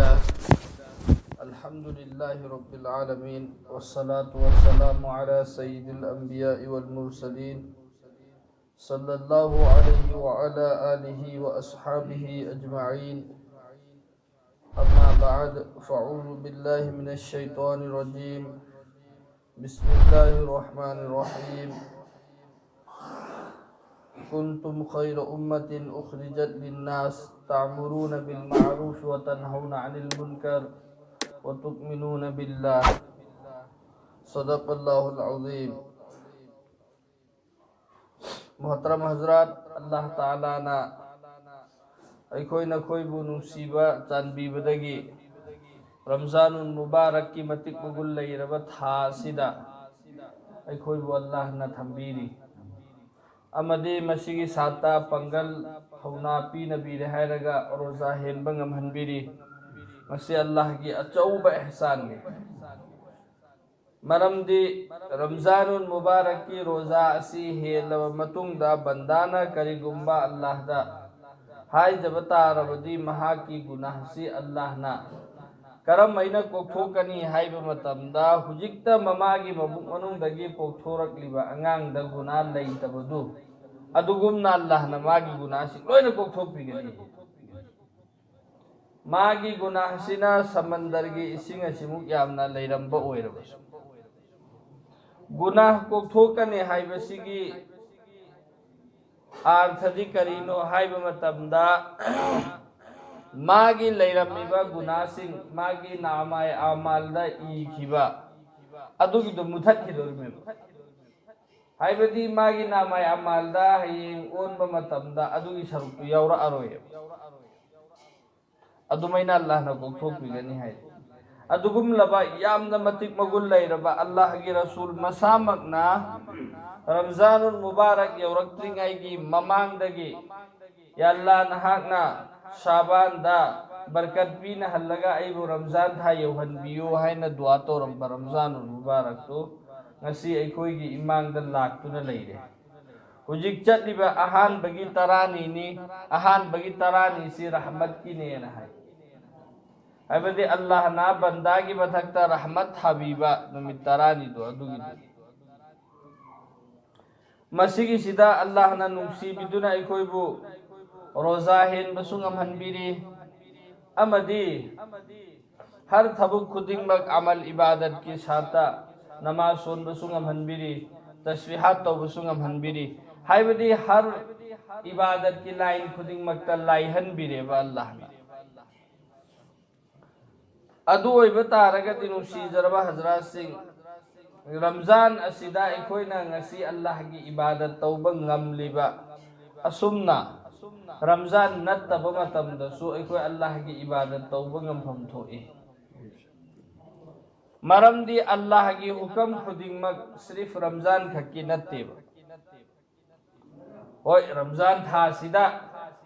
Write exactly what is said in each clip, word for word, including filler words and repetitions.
الحمد لله رب العالمين، والصلاة والسلام على سيد الأنبياء والمرسلين، صلى الله عليه وعلى آله وأصحابه أجمعين. أما بعد، فأعوذ بالله من الشيطان الرجيم. بسم الله الرحمن الرحيم. كنتم خير أمة أخرجت للناس تأمرون بالمعروف وتنهون عن المنكر وتؤمنون بالله. صدق الله العظيم. ꯃꯨꯍꯇꯔꯝ ꯍꯖꯔꯥꯠ, ꯑꯜꯂꯥꯍ ꯇꯥꯂꯥꯅ ꯑꯩꯈꯣꯏ ꯅꯈꯣꯏꯕꯨ ꯅꯨꯡꯁꯤꯕ ꯆꯥꯟꯕꯤꯕꯗꯒꯤ ꯔꯝꯖꯥꯅꯨꯜ ꯃꯨꯕꯥꯔꯛꯀꯤ ꯃꯇꯤꯛ ꯃꯒꯨꯟ ꯂꯩꯔꯕ ꯊꯥ ꯑꯁꯤꯗ ꯑꯩꯈꯣꯏꯕꯨ ꯑꯜꯂꯥꯍꯅ ꯊꯝꯕꯤꯔꯤ ꯑꯃꯗꯤ ꯃꯁꯤꯒꯤ ꯁꯥꯇ ꯄꯥꯡꯒꯜ ꯊꯧꯅꯥ ꯄꯤꯅꯕꯤꯔꯦ ꯍꯥꯏꯔꯒ ꯔꯣꯖꯥ ꯍꯦꯟꯕ ꯉꯝꯍꯟꯕꯤꯔꯤ꯫ ꯃꯁꯤ ꯑꯜꯂꯥꯍꯒꯤ ꯑꯆꯧꯕ ꯑꯦꯍꯁꯥꯟꯅꯤ꯫ ꯃꯔꯝꯗꯤ ꯔꯝꯖꯥꯅꯨꯜ ꯃꯨꯕꯥꯔꯛꯀꯤ ꯔꯣꯖꯥ ꯑꯁꯤ ꯍꯦꯜꯂꯕ ꯃꯇꯨꯡꯗ ꯕꯟꯗꯥꯅ ꯀꯔꯤꯒꯨꯝꯕ ꯑꯜꯂꯥꯍꯗ ꯍꯥꯏꯖꯕ ꯇꯥꯔꯕꯗꯤ ꯃꯍꯥꯛꯀꯤ ꯒꯨꯅꯥꯍꯁꯤ ꯑꯜꯂꯥꯍꯅ ꯀꯔꯝ ꯍꯥꯏꯅ ꯀꯣꯛꯊꯣꯛꯀꯅꯤ ꯍꯥꯏꯕ ꯃꯇꯝꯗ, ꯍꯧꯖꯤꯛꯇ ꯃꯃꯥꯒꯤ ꯃꯕꯨꯛ ꯃꯅꯨꯡꯗꯒꯤ ꯄꯣꯛꯊꯣꯔꯛꯂꯤꯕ ꯑꯉꯥꯡꯗ ꯒꯨꯅꯥ ꯂꯩꯇꯕꯗꯨ ꯑꯗꯨꯒꯨꯝꯅ ꯑꯜꯂꯥꯍꯅ ꯃꯥꯒꯤ ꯒꯨꯅꯥꯁꯤ ꯂꯣꯏꯅ ꯀꯣꯛꯊꯣꯛꯄꯤꯒꯅꯤ꯫ ꯃꯥꯒꯤ ꯒꯨꯅꯥꯍꯁꯤꯅ ꯁꯃꯟꯗꯔꯒꯤ ꯏꯁꯤꯡ ꯑꯁꯤꯃꯨꯛ ꯌꯥꯝꯅ ꯂꯩꯔꯝꯕ ꯑꯣꯏꯔꯕꯁꯨ, ꯒꯨꯅꯥꯍ ꯀꯣꯛꯊꯣꯛꯀꯅꯤ ꯍꯥꯏꯕꯁꯤꯒꯤ ꯑꯥꯔꯊꯗꯤ ꯀꯔꯤꯅꯣ ꯍꯥꯏꯕ ꯃꯇꯝꯗ, ꯃꯥꯒꯤ ꯂꯩꯔꯝꯃꯤꯕ ꯒꯨꯅꯥꯁꯤꯡ, ꯃꯥꯒꯤ ꯅꯥꯃꯥꯏ ꯑꯃꯥꯜꯗ ꯏꯈꯤꯕ ꯑꯗꯨꯒꯤꯗꯨ ꯃꯨꯊꯠꯈꯤꯗꯣꯔꯤꯕꯅꯦꯕ꯫ ꯍꯥꯏꯕꯗꯤ ꯃꯥꯒꯤ ꯅꯥꯃꯥꯏ ꯑꯃꯥꯜꯗ ꯍꯌꯦꯡ ꯑꯣꯟꯕ ꯃꯇꯝꯗ ꯑꯗꯨꯒꯤ ꯁꯔꯨꯛꯇꯨ ꯌꯥꯎꯔꯛꯑꯔꯣꯏꯕ꯫ ꯑꯗꯨꯃꯥꯏꯅ ꯑꯜꯂꯥꯍꯅ ꯀꯣꯛꯊꯣꯛꯄꯤꯒꯅꯤ ꯍꯥꯏ꯫ ꯑꯗꯨꯒꯨꯝꯂꯕ ꯌꯥꯝꯅ ꯃꯇꯤꯛ ꯃꯒꯨꯟ ꯂꯩꯔꯕ ꯑꯜꯂꯥꯍꯒꯤ ꯔꯁꯨꯜ ꯃꯁꯥꯃꯛꯅ ꯔꯝꯖꯥꯅꯨꯜ ꯃꯨꯕꯥꯔꯛ ꯌꯧꯔꯛꯇ꯭ꯔꯤꯉꯩꯒꯤ ꯃꯃꯥꯡꯗꯒꯤ, "ꯌꯥ ꯑꯜꯂꯥꯍ, ꯅꯍꯥꯛꯅ ꯁꯥꯕꯥꯟꯗ ꯕꯔꯀꯠ ꯄꯤꯅꯍꯜꯂꯒ ꯑꯩꯕꯨ ꯔꯝꯖꯥꯟ ꯊꯥ ꯌꯧꯍꯟꯕꯤꯌꯨ" ꯍꯥꯏꯅ ꯗꯨꯋꯥ ꯇꯧꯔꯝꯕ ꯔꯝꯖꯥꯅꯨꯜ ꯃꯨꯕꯥꯔꯛꯇꯨ ꯉꯁꯤ ꯑꯩꯈꯣꯏꯒꯤ ꯏꯃꯥꯡꯗ ꯂꯥꯛꯇꯨꯅ ꯂꯩꯔꯦ꯫ ꯍꯧꯖꯤꯛ ꯆꯠꯂꯤꯕ ꯑꯍꯥꯟꯕꯒꯤ ꯇꯔꯥꯅꯤꯅꯤ꯫ ꯑꯍꯥꯟꯕꯒꯤ ꯇꯔꯥꯅꯤꯁꯤ ꯔꯍꯃꯠꯀꯤꯅꯦꯅ ꯍꯥꯏ꯫ ꯍꯥꯏꯕꯗꯤ ꯑꯜꯂꯥꯍꯅ ꯕꯟꯗꯥꯒꯤ ꯃꯊꯛꯇ ꯔꯍꯃꯠ ꯊꯥꯕꯤꯕ ꯅꯨꯃꯤꯠ ꯇꯔꯥꯅꯤꯗꯣ ꯑꯗꯨꯒꯤꯗꯨ꯫ ꯃꯁꯤꯒꯤꯁꯤꯗ ꯑꯜꯂꯥꯍꯅ ꯅꯨꯡꯁꯤꯕꯤꯗꯨꯅ ꯑꯩꯈꯣꯏꯕꯨ ꯔꯣꯖꯥ ꯍꯦꯟꯕꯁꯨ ꯉꯝꯍꯟꯕꯤꯔꯤ, ꯑꯃꯗꯤ ꯍꯔ ꯊꯕꯛ ꯈꯨꯗꯤꯡꯃꯛ ꯑꯃꯜ ꯏꯕꯥꯗꯠꯀꯤ ꯁꯥꯠꯇ ꯅꯃꯥꯖ ꯁꯣꯟꯕꯁꯨ ꯉꯝꯍꯟꯕꯤꯔꯤ, ꯇꯁꯕꯤꯍꯥꯠ ꯇꯧꯕꯁꯨ ꯉꯝꯍꯟꯕꯤꯔꯤ꯫ ꯍꯥꯏꯕꯗꯤ ꯍꯔ ꯏꯕꯥꯗꯠꯀꯤ ꯂꯥꯏꯟ ꯈꯨꯗꯤꯡꯃꯛꯇ ꯂꯥꯏꯍꯟꯕꯤꯔꯦꯕ ꯑꯜꯂꯥꯍꯅ꯫ ꯑꯗꯨ ꯑꯣꯏꯕ ꯇꯥꯔꯒꯗꯤ, ꯅꯨꯡꯁꯤꯖꯔꯕ ꯍꯖꯔꯥꯠꯁꯤꯡ, ꯔꯝꯖꯥꯟ ꯑꯁꯤꯗ ꯑꯩꯈꯣꯏꯅ ꯉꯁꯤ ꯑꯜꯂꯥꯍꯒꯤ ꯏꯕꯥꯗꯠ ꯇꯧꯕ ꯉꯝꯂꯤꯕ, ꯑꯁꯨꯝꯅ ꯔꯝꯖꯥꯟ ꯅꯠꯇꯕ ꯃꯇꯝꯗꯁꯨ ꯑꯩꯈꯣꯏ ꯑꯜꯂꯥꯍꯒꯤ ꯏꯕꯥꯗꯠ ꯇꯧꯕ ꯉꯝꯐꯝ ꯊꯣꯛꯏ꯫ ꯃꯔꯝꯗꯤ ꯑꯜꯂꯥꯍꯒꯤ ꯍꯨꯀꯝ ꯈꯨꯗꯤꯡꯃꯛ ꯁ꯭ꯔꯤꯐ ꯔꯝꯖꯥꯟ ꯈꯛꯀꯤ ꯅꯠꯇꯦꯕ꯫ ꯍꯣꯏ, ꯔꯝꯖꯥꯟ ꯊꯥꯁꯤꯗ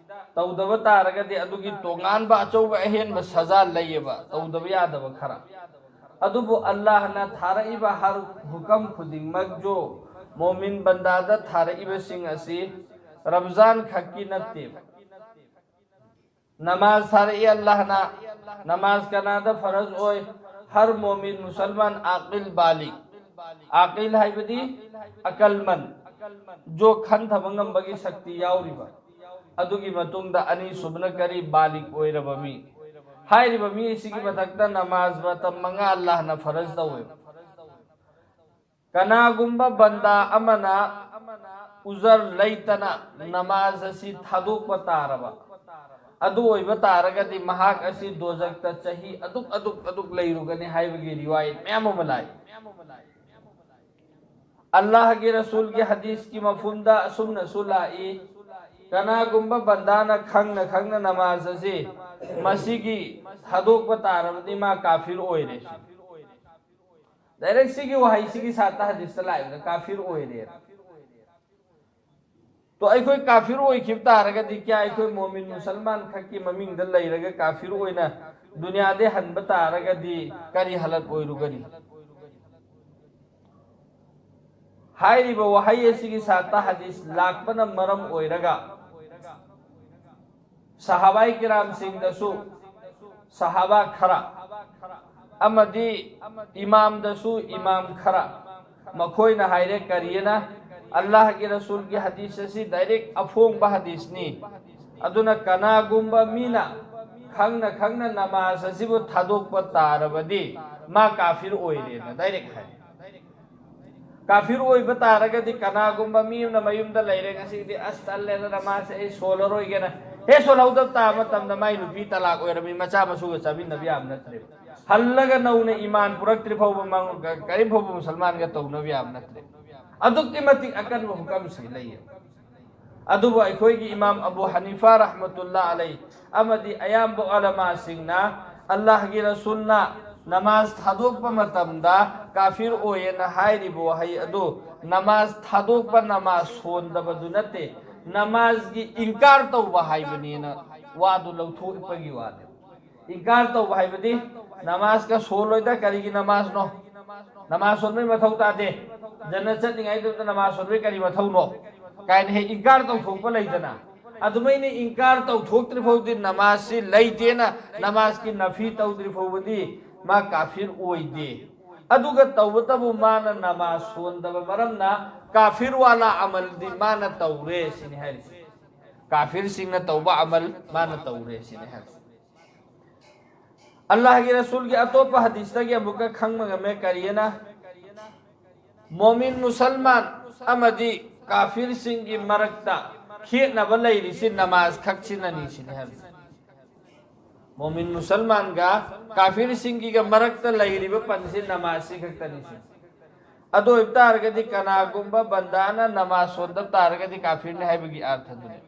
ꯇꯧꯗꯕ ꯇꯥꯔꯒꯗꯤ ꯑꯗꯨꯒꯤ ꯇꯣꯉꯥꯟꯕ ꯑꯆꯧꯕ ꯑꯍꯦꯟꯕ ꯁꯖꯥ ꯂꯩꯌꯦꯕ, ꯇꯧꯗꯕ ꯌꯥꯗꯕ ꯈꯔ꯫ ꯑꯗꯨꯕꯨ ꯑꯜꯂꯥꯍꯅ ꯊꯥꯔꯛꯏꯕ ꯍꯔ ꯍꯨꯀꯝ ꯈꯨꯗꯤꯡꯃꯛꯁꯨ ꯃꯣꯃꯤꯟ ꯕꯟꯗꯥꯗ ꯊꯥꯔꯛꯏꯕꯁꯤꯡ ꯑꯁꯤ ꯔꯝꯖꯥꯟ ꯈꯛꯀꯤ ꯅꯠꯇꯦꯕ꯫ ꯅꯃꯥꯖ ꯊꯥꯔꯛꯏ ꯑꯜꯂꯥꯍꯅ꯫ ꯅꯃꯥꯖ ꯀꯅꯥꯗ ꯐꯔꯖ ꯑꯣꯏ? ꯍꯔ ꯃꯣꯃꯤꯟ ꯃꯨꯁꯜꯃꯥꯟ ꯑꯥꯀꯤꯜ ꯕꯥꯂꯤꯒ꯫ ꯑꯥꯀꯤꯜ ꯍꯥꯏꯕꯗꯤ ꯑꯀꯜꯃꯟ, ꯖꯣ ꯈꯟꯊꯕ ꯉꯝꯕꯒꯤ ꯁꯛꯇꯤ ꯌꯥꯎꯔꯤꯕ꯫ ꯑꯗꯨꯒꯤ ꯃꯇꯨꯡꯗ ꯑꯅꯤꯁꯨꯕꯅ ꯀꯔꯤ? ꯕꯥꯂꯤꯒ ꯑꯣꯏꯔꯕ ꯃꯤ꯫ ꯍꯥꯏꯔꯤꯕ ꯃꯤ ꯑꯁꯤꯒꯤ ꯃꯊꯛꯇ ꯅꯃꯥꯖ ꯃꯇꯝ ꯃꯉꯥ ꯑꯜꯂꯥꯍꯅ ꯐꯔꯖ ꯇꯧꯋꯦꯕ꯫ ꯀꯅꯥꯒꯨꯝꯕ ꯕꯟꯗꯥ ꯑꯃꯅ ꯎꯖꯔ ꯂꯩꯇꯅ ꯅꯃꯥꯖ ꯑꯁꯤ ꯊꯥꯗꯣꯛꯄ ꯇꯥꯔꯕ, ꯑꯗꯨ ꯑꯣꯏꯕ ꯇꯥꯔꯒꯗꯤ ꯃꯍꯥꯛ ꯑꯁꯤ ꯗꯣꯖꯛꯇ ꯆꯍꯤ ꯑꯗꯨꯛ ꯑꯗꯨꯛ ꯑꯗꯨꯛ ꯂꯩꯔꯨꯒꯅꯤ ꯍꯥꯏꯕꯒꯤ ꯔꯤꯋꯥꯌꯠ ꯃꯌꯥꯝ ꯑꯃ ꯂꯥꯛꯏ꯫ ꯑꯜꯂꯥꯍꯒꯤ ꯔꯁꯨꯜꯒꯤ ꯍꯗꯤꯁꯀꯤ ꯃꯐꯨꯝꯗ ꯑꯁꯨꯝꯅꯁꯨ ꯂꯥꯛꯏ, ꯀꯅꯥꯒꯨꯝꯕ ꯕꯟꯗꯥꯅ ꯈꯪꯅ ꯈꯪꯅ ꯅꯃꯥꯖ ꯑꯁꯤ ꯃꯁꯤꯒꯤ ꯊꯥꯗꯣꯛꯄ ꯇꯥꯔꯕꯗꯤ ꯃꯥ ꯀꯥꯐꯤꯔ ꯑꯣꯏꯔꯦ꯫ ꯗꯥꯏꯔꯦꯛ ꯁꯤꯒꯤ ꯋꯥꯍꯩꯁꯤꯒꯤ ꯁꯥꯠꯇ ꯍꯗꯤꯁꯇ ꯂꯥꯛꯏꯕꯗ ꯀꯥꯐꯤꯔ ꯑꯣꯏꯔꯦ꯫ ꯇꯣ, ꯑꯩꯈꯣꯏ ꯀꯥꯐꯤꯔ ꯑꯣꯏꯈꯤꯕ ꯇꯥꯔꯒꯗꯤ, ꯀꯌꯥ ꯑꯩꯈꯣꯏ ꯃꯣꯃꯤꯟ ꯃꯨꯁꯜꯃꯥꯟ ꯈꯛꯀꯤ ꯃꯃꯤꯡꯗ ꯂꯩꯔꯒ ꯀꯥꯐꯤꯔ ꯑꯣꯏꯅ ꯗꯨꯅꯤꯌꯥꯗꯩ ꯍꯟꯕ ꯇꯥꯔꯒꯗꯤ ꯀꯔꯤ ꯍꯥꯂꯠ ꯑꯣꯏꯔꯨꯒꯅꯤ? ꯍꯥꯏꯔꯤꯕ ꯋꯥꯍꯩ ꯑꯁꯤꯒꯤ ꯁꯥꯠꯇ ꯍꯗꯤꯁ ꯂꯥꯛꯄꯅ ꯃꯔꯝ ꯑꯣꯏꯔꯒ ꯁꯍꯥꯕꯥꯏ ꯀꯤꯔꯥꯝꯁꯤꯡꯗꯁꯨ ꯁꯍꯥꯕꯥ ꯈꯔ ꯑꯃꯗꯤ ꯏꯃꯥꯝꯗꯁꯨ ꯏꯃꯥꯝ ꯈꯔ, ꯃꯈꯣꯏꯅ ꯍꯥꯏꯔꯦ ꯀꯔꯤꯅ, ꯑꯜꯂꯥꯍꯒꯤ ꯔꯁꯨꯜꯒꯤ ꯍꯗꯤꯁ ꯑꯁꯤ ꯗꯥꯏꯔꯦꯛ ꯑꯐꯣꯡꯕ ꯍꯗꯤꯁꯅꯤ, ꯑꯗꯨꯅ ꯀꯅꯥꯒꯨꯝꯕ ꯃꯤꯅ ꯈꯪꯅ ꯈꯪꯅ ꯅꯃꯥꯖ ꯑꯁꯤꯕꯨ ꯊꯥꯗꯣꯛꯄ ꯇꯥꯔꯕꯗꯤ ꯃꯥ ꯀꯥꯐꯤꯔ ꯑꯣꯏꯔꯦꯅ ꯗꯥꯏꯔꯦꯛ ꯍꯥꯏ꯫ ꯀꯥꯐꯤꯔ ꯑꯣꯏꯕ ꯇꯥꯔꯒꯗꯤ, ꯀꯅꯥꯒꯨꯝꯕ ꯃꯤ ꯑꯃꯅ ꯃꯌꯨꯝꯗ ꯂꯩꯔꯦ, ꯉꯁꯤꯗꯤ ꯑꯁ ꯇꯜꯂꯦꯗꯅ ꯃꯥꯁꯦ ꯑꯩ ꯁꯣꯜꯂꯔꯣꯏꯒꯦꯅ ꯍꯦꯛ ꯁꯣꯜꯍꯧꯗꯕ ꯇꯥꯕ ꯃꯇꯝꯗ, ꯃꯥꯏ ꯅꯨꯄꯤ ꯇꯂꯥꯛ ꯑꯣꯏꯔꯝꯃꯤ, ꯃꯆꯥ ꯃꯁꯨꯒ ꯆꯥꯃꯤꯟꯅꯕ ꯌꯥꯕ ꯅꯠꯇ꯭ꯔꯦ꯫ ꯍꯜꯂꯒ ꯅꯧꯅ ꯏꯃꯥꯟ ꯄꯨꯔꯛꯇ꯭ꯔꯤ ꯐꯥꯎꯕ ꯃꯉꯣꯟ-, ꯀꯔꯤꯝ ꯐꯥꯎꯕ ꯃꯨꯁꯜꯃꯥꯟꯒ ꯇꯧꯅꯕ ꯌꯥꯕ ꯅꯠꯇ꯭ꯔꯦ꯫ ꯑꯗꯨꯛꯀꯤ ꯃꯇꯤꯛ ꯑꯀꯟꯕ ꯍꯨꯀꯝꯁꯤ ꯂꯩꯌꯦꯕ꯫ ꯑꯗꯨꯕꯨ ꯑꯩꯈꯣꯏꯒꯤ ꯏꯃꯥꯝ ꯑꯕꯨ ꯍꯅꯤꯐꯥ ꯔꯍꯃꯇꯨꯜꯂꯥ ꯑꯂꯩ ꯑꯃꯗꯤ ꯑꯌꯥꯝꯕ ꯎꯂꯃꯥꯁꯤꯡꯅ ꯑꯜꯂꯥꯍꯒꯤ ꯔꯁꯨꯜꯅ ꯅꯃꯥꯖ ꯊꯥꯗꯣꯛꯄ ꯃꯇꯝꯗ ꯀꯥꯐꯤꯔ ꯑꯣꯏꯌꯦꯅ ꯍꯥꯏꯔꯤꯕ ꯋꯥꯍꯩ ꯑꯗꯨ ꯅꯃꯥꯖ ꯊꯥꯗꯣꯛꯄ, ꯅꯃꯥꯖ ꯁꯣꯟꯗꯕꯗꯨ ꯅꯠꯇꯦ, ꯅꯃꯥꯖꯒꯤ ꯏꯟꯀꯥꯔ ꯇꯧꯕ ꯍꯥꯏꯕꯅꯦꯅ ꯋꯥꯗꯨ ꯂꯧꯊꯣꯛꯄꯒꯤ ꯋꯥꯅꯤ꯫ ꯏꯟꯀꯥꯔ ꯇꯧꯕ ꯍꯥꯏꯕꯗꯤ ꯅꯃꯥꯖꯀ ꯁꯣꯜꯂꯣꯏꯗ, ꯀꯔꯤꯒꯤ ꯅꯃꯥꯖꯅꯣ? ꯅꯃꯥꯖ ꯁꯣꯟꯕꯩ ꯃꯊꯧ ꯇꯥꯗꯦ꯫ ꯖꯟꯅꯠ ꯆꯠꯅꯤꯡꯉꯥꯏꯗꯨꯗ ꯅꯃꯥꯖ ꯁꯣꯟꯕꯩ ꯀꯔꯤ ꯃꯊꯧꯅꯣ? ꯀꯥꯏꯅ ꯍꯦꯛ ꯏꯟꯀꯥꯔ ꯇꯧꯊꯣꯛꯄ ꯂꯩꯗꯅ, ꯑꯗꯨꯃꯥꯏꯅ ꯏꯟꯀꯥꯔ ꯇꯧꯊꯣꯛꯇ꯭ꯔꯤ ꯐꯥꯎꯗꯤ, ꯅꯃꯥꯖꯁꯤ ꯂꯩꯇꯦꯅ ꯅꯃꯥꯖꯀꯤ ꯅꯐꯤ ꯇꯧꯗ꯭ꯔꯤ ꯐꯥꯎꯕꯗꯤ ꯃꯥ ꯀꯥꯐꯤꯔ ꯑꯣꯏꯗꯦ꯫ ꯑꯗꯨꯒ ꯇꯧꯕꯇꯕꯨ ꯃꯥꯅ ꯅꯃꯥꯖ ꯁꯣꯟꯗꯕ ꯃꯔꯝꯅ ꯀꯥꯐꯤꯔ ꯋꯥꯂꯥ ꯑꯃꯜꯗꯤ ꯃꯥꯅ ꯇꯧꯔꯦ ꯁꯤꯅꯤ ꯍꯥꯏꯔꯤꯁꯦ꯫ ꯀꯥꯐꯤꯔꯁꯤꯡꯅ ꯇꯧꯕ ꯑꯃꯜ ꯃꯥꯅ ꯇꯧꯔꯦ ꯁꯤꯅꯤ ꯍꯥꯏꯔꯤꯁꯦ꯫ ꯑꯜꯂꯥꯍꯒꯤ ꯔꯁꯨꯜꯒꯤ ꯑꯇꯣꯞꯄ ꯍꯗꯤꯁꯇꯒꯤ ꯑꯃꯨꯛꯀ ꯈꯪꯕ ꯉꯝꯃꯦ ꯀꯔꯤꯅ, ꯃꯣꯃꯤꯟ ꯃꯨꯁꯜꯃꯥꯟ ꯑꯃꯗꯤ ꯀꯥꯐꯤꯔꯁꯤꯡꯒꯤ ꯃꯔꯛꯇ ꯈꯦꯠꯅꯕ ꯂꯩꯔꯤꯁꯤ ꯅꯃꯥꯖ ꯈꯛꯁꯤꯅꯅꯤ ꯁꯤꯅꯤ ꯍꯥꯏꯕ꯫ ꯃꯣꯃꯤꯟ ꯃꯨꯁꯜꯃꯥꯟꯒ ꯀꯥꯐꯤꯔꯁꯤꯡꯒꯤꯒ ꯃꯔꯛꯇ ꯂꯩꯔꯤꯕ ꯄꯟꯁꯤ ꯅꯃꯥꯖꯁꯤ ꯈꯛꯇꯅꯤ ꯁꯤꯅꯤ꯫ ꯑꯗꯨ ꯑꯣꯏꯕ ꯇꯥꯔꯒꯗꯤ ꯀꯅꯥꯒꯨꯝꯕ ꯕꯟꯗꯥꯅ ꯅꯃꯥꯖ ꯁꯣꯟꯗꯕ ꯇꯥꯔꯒꯗꯤ ꯀꯥꯐꯤꯔꯅꯤ ꯍꯥꯏꯕꯒꯤ ꯑꯥꯔꯊꯗꯨꯅꯤ꯫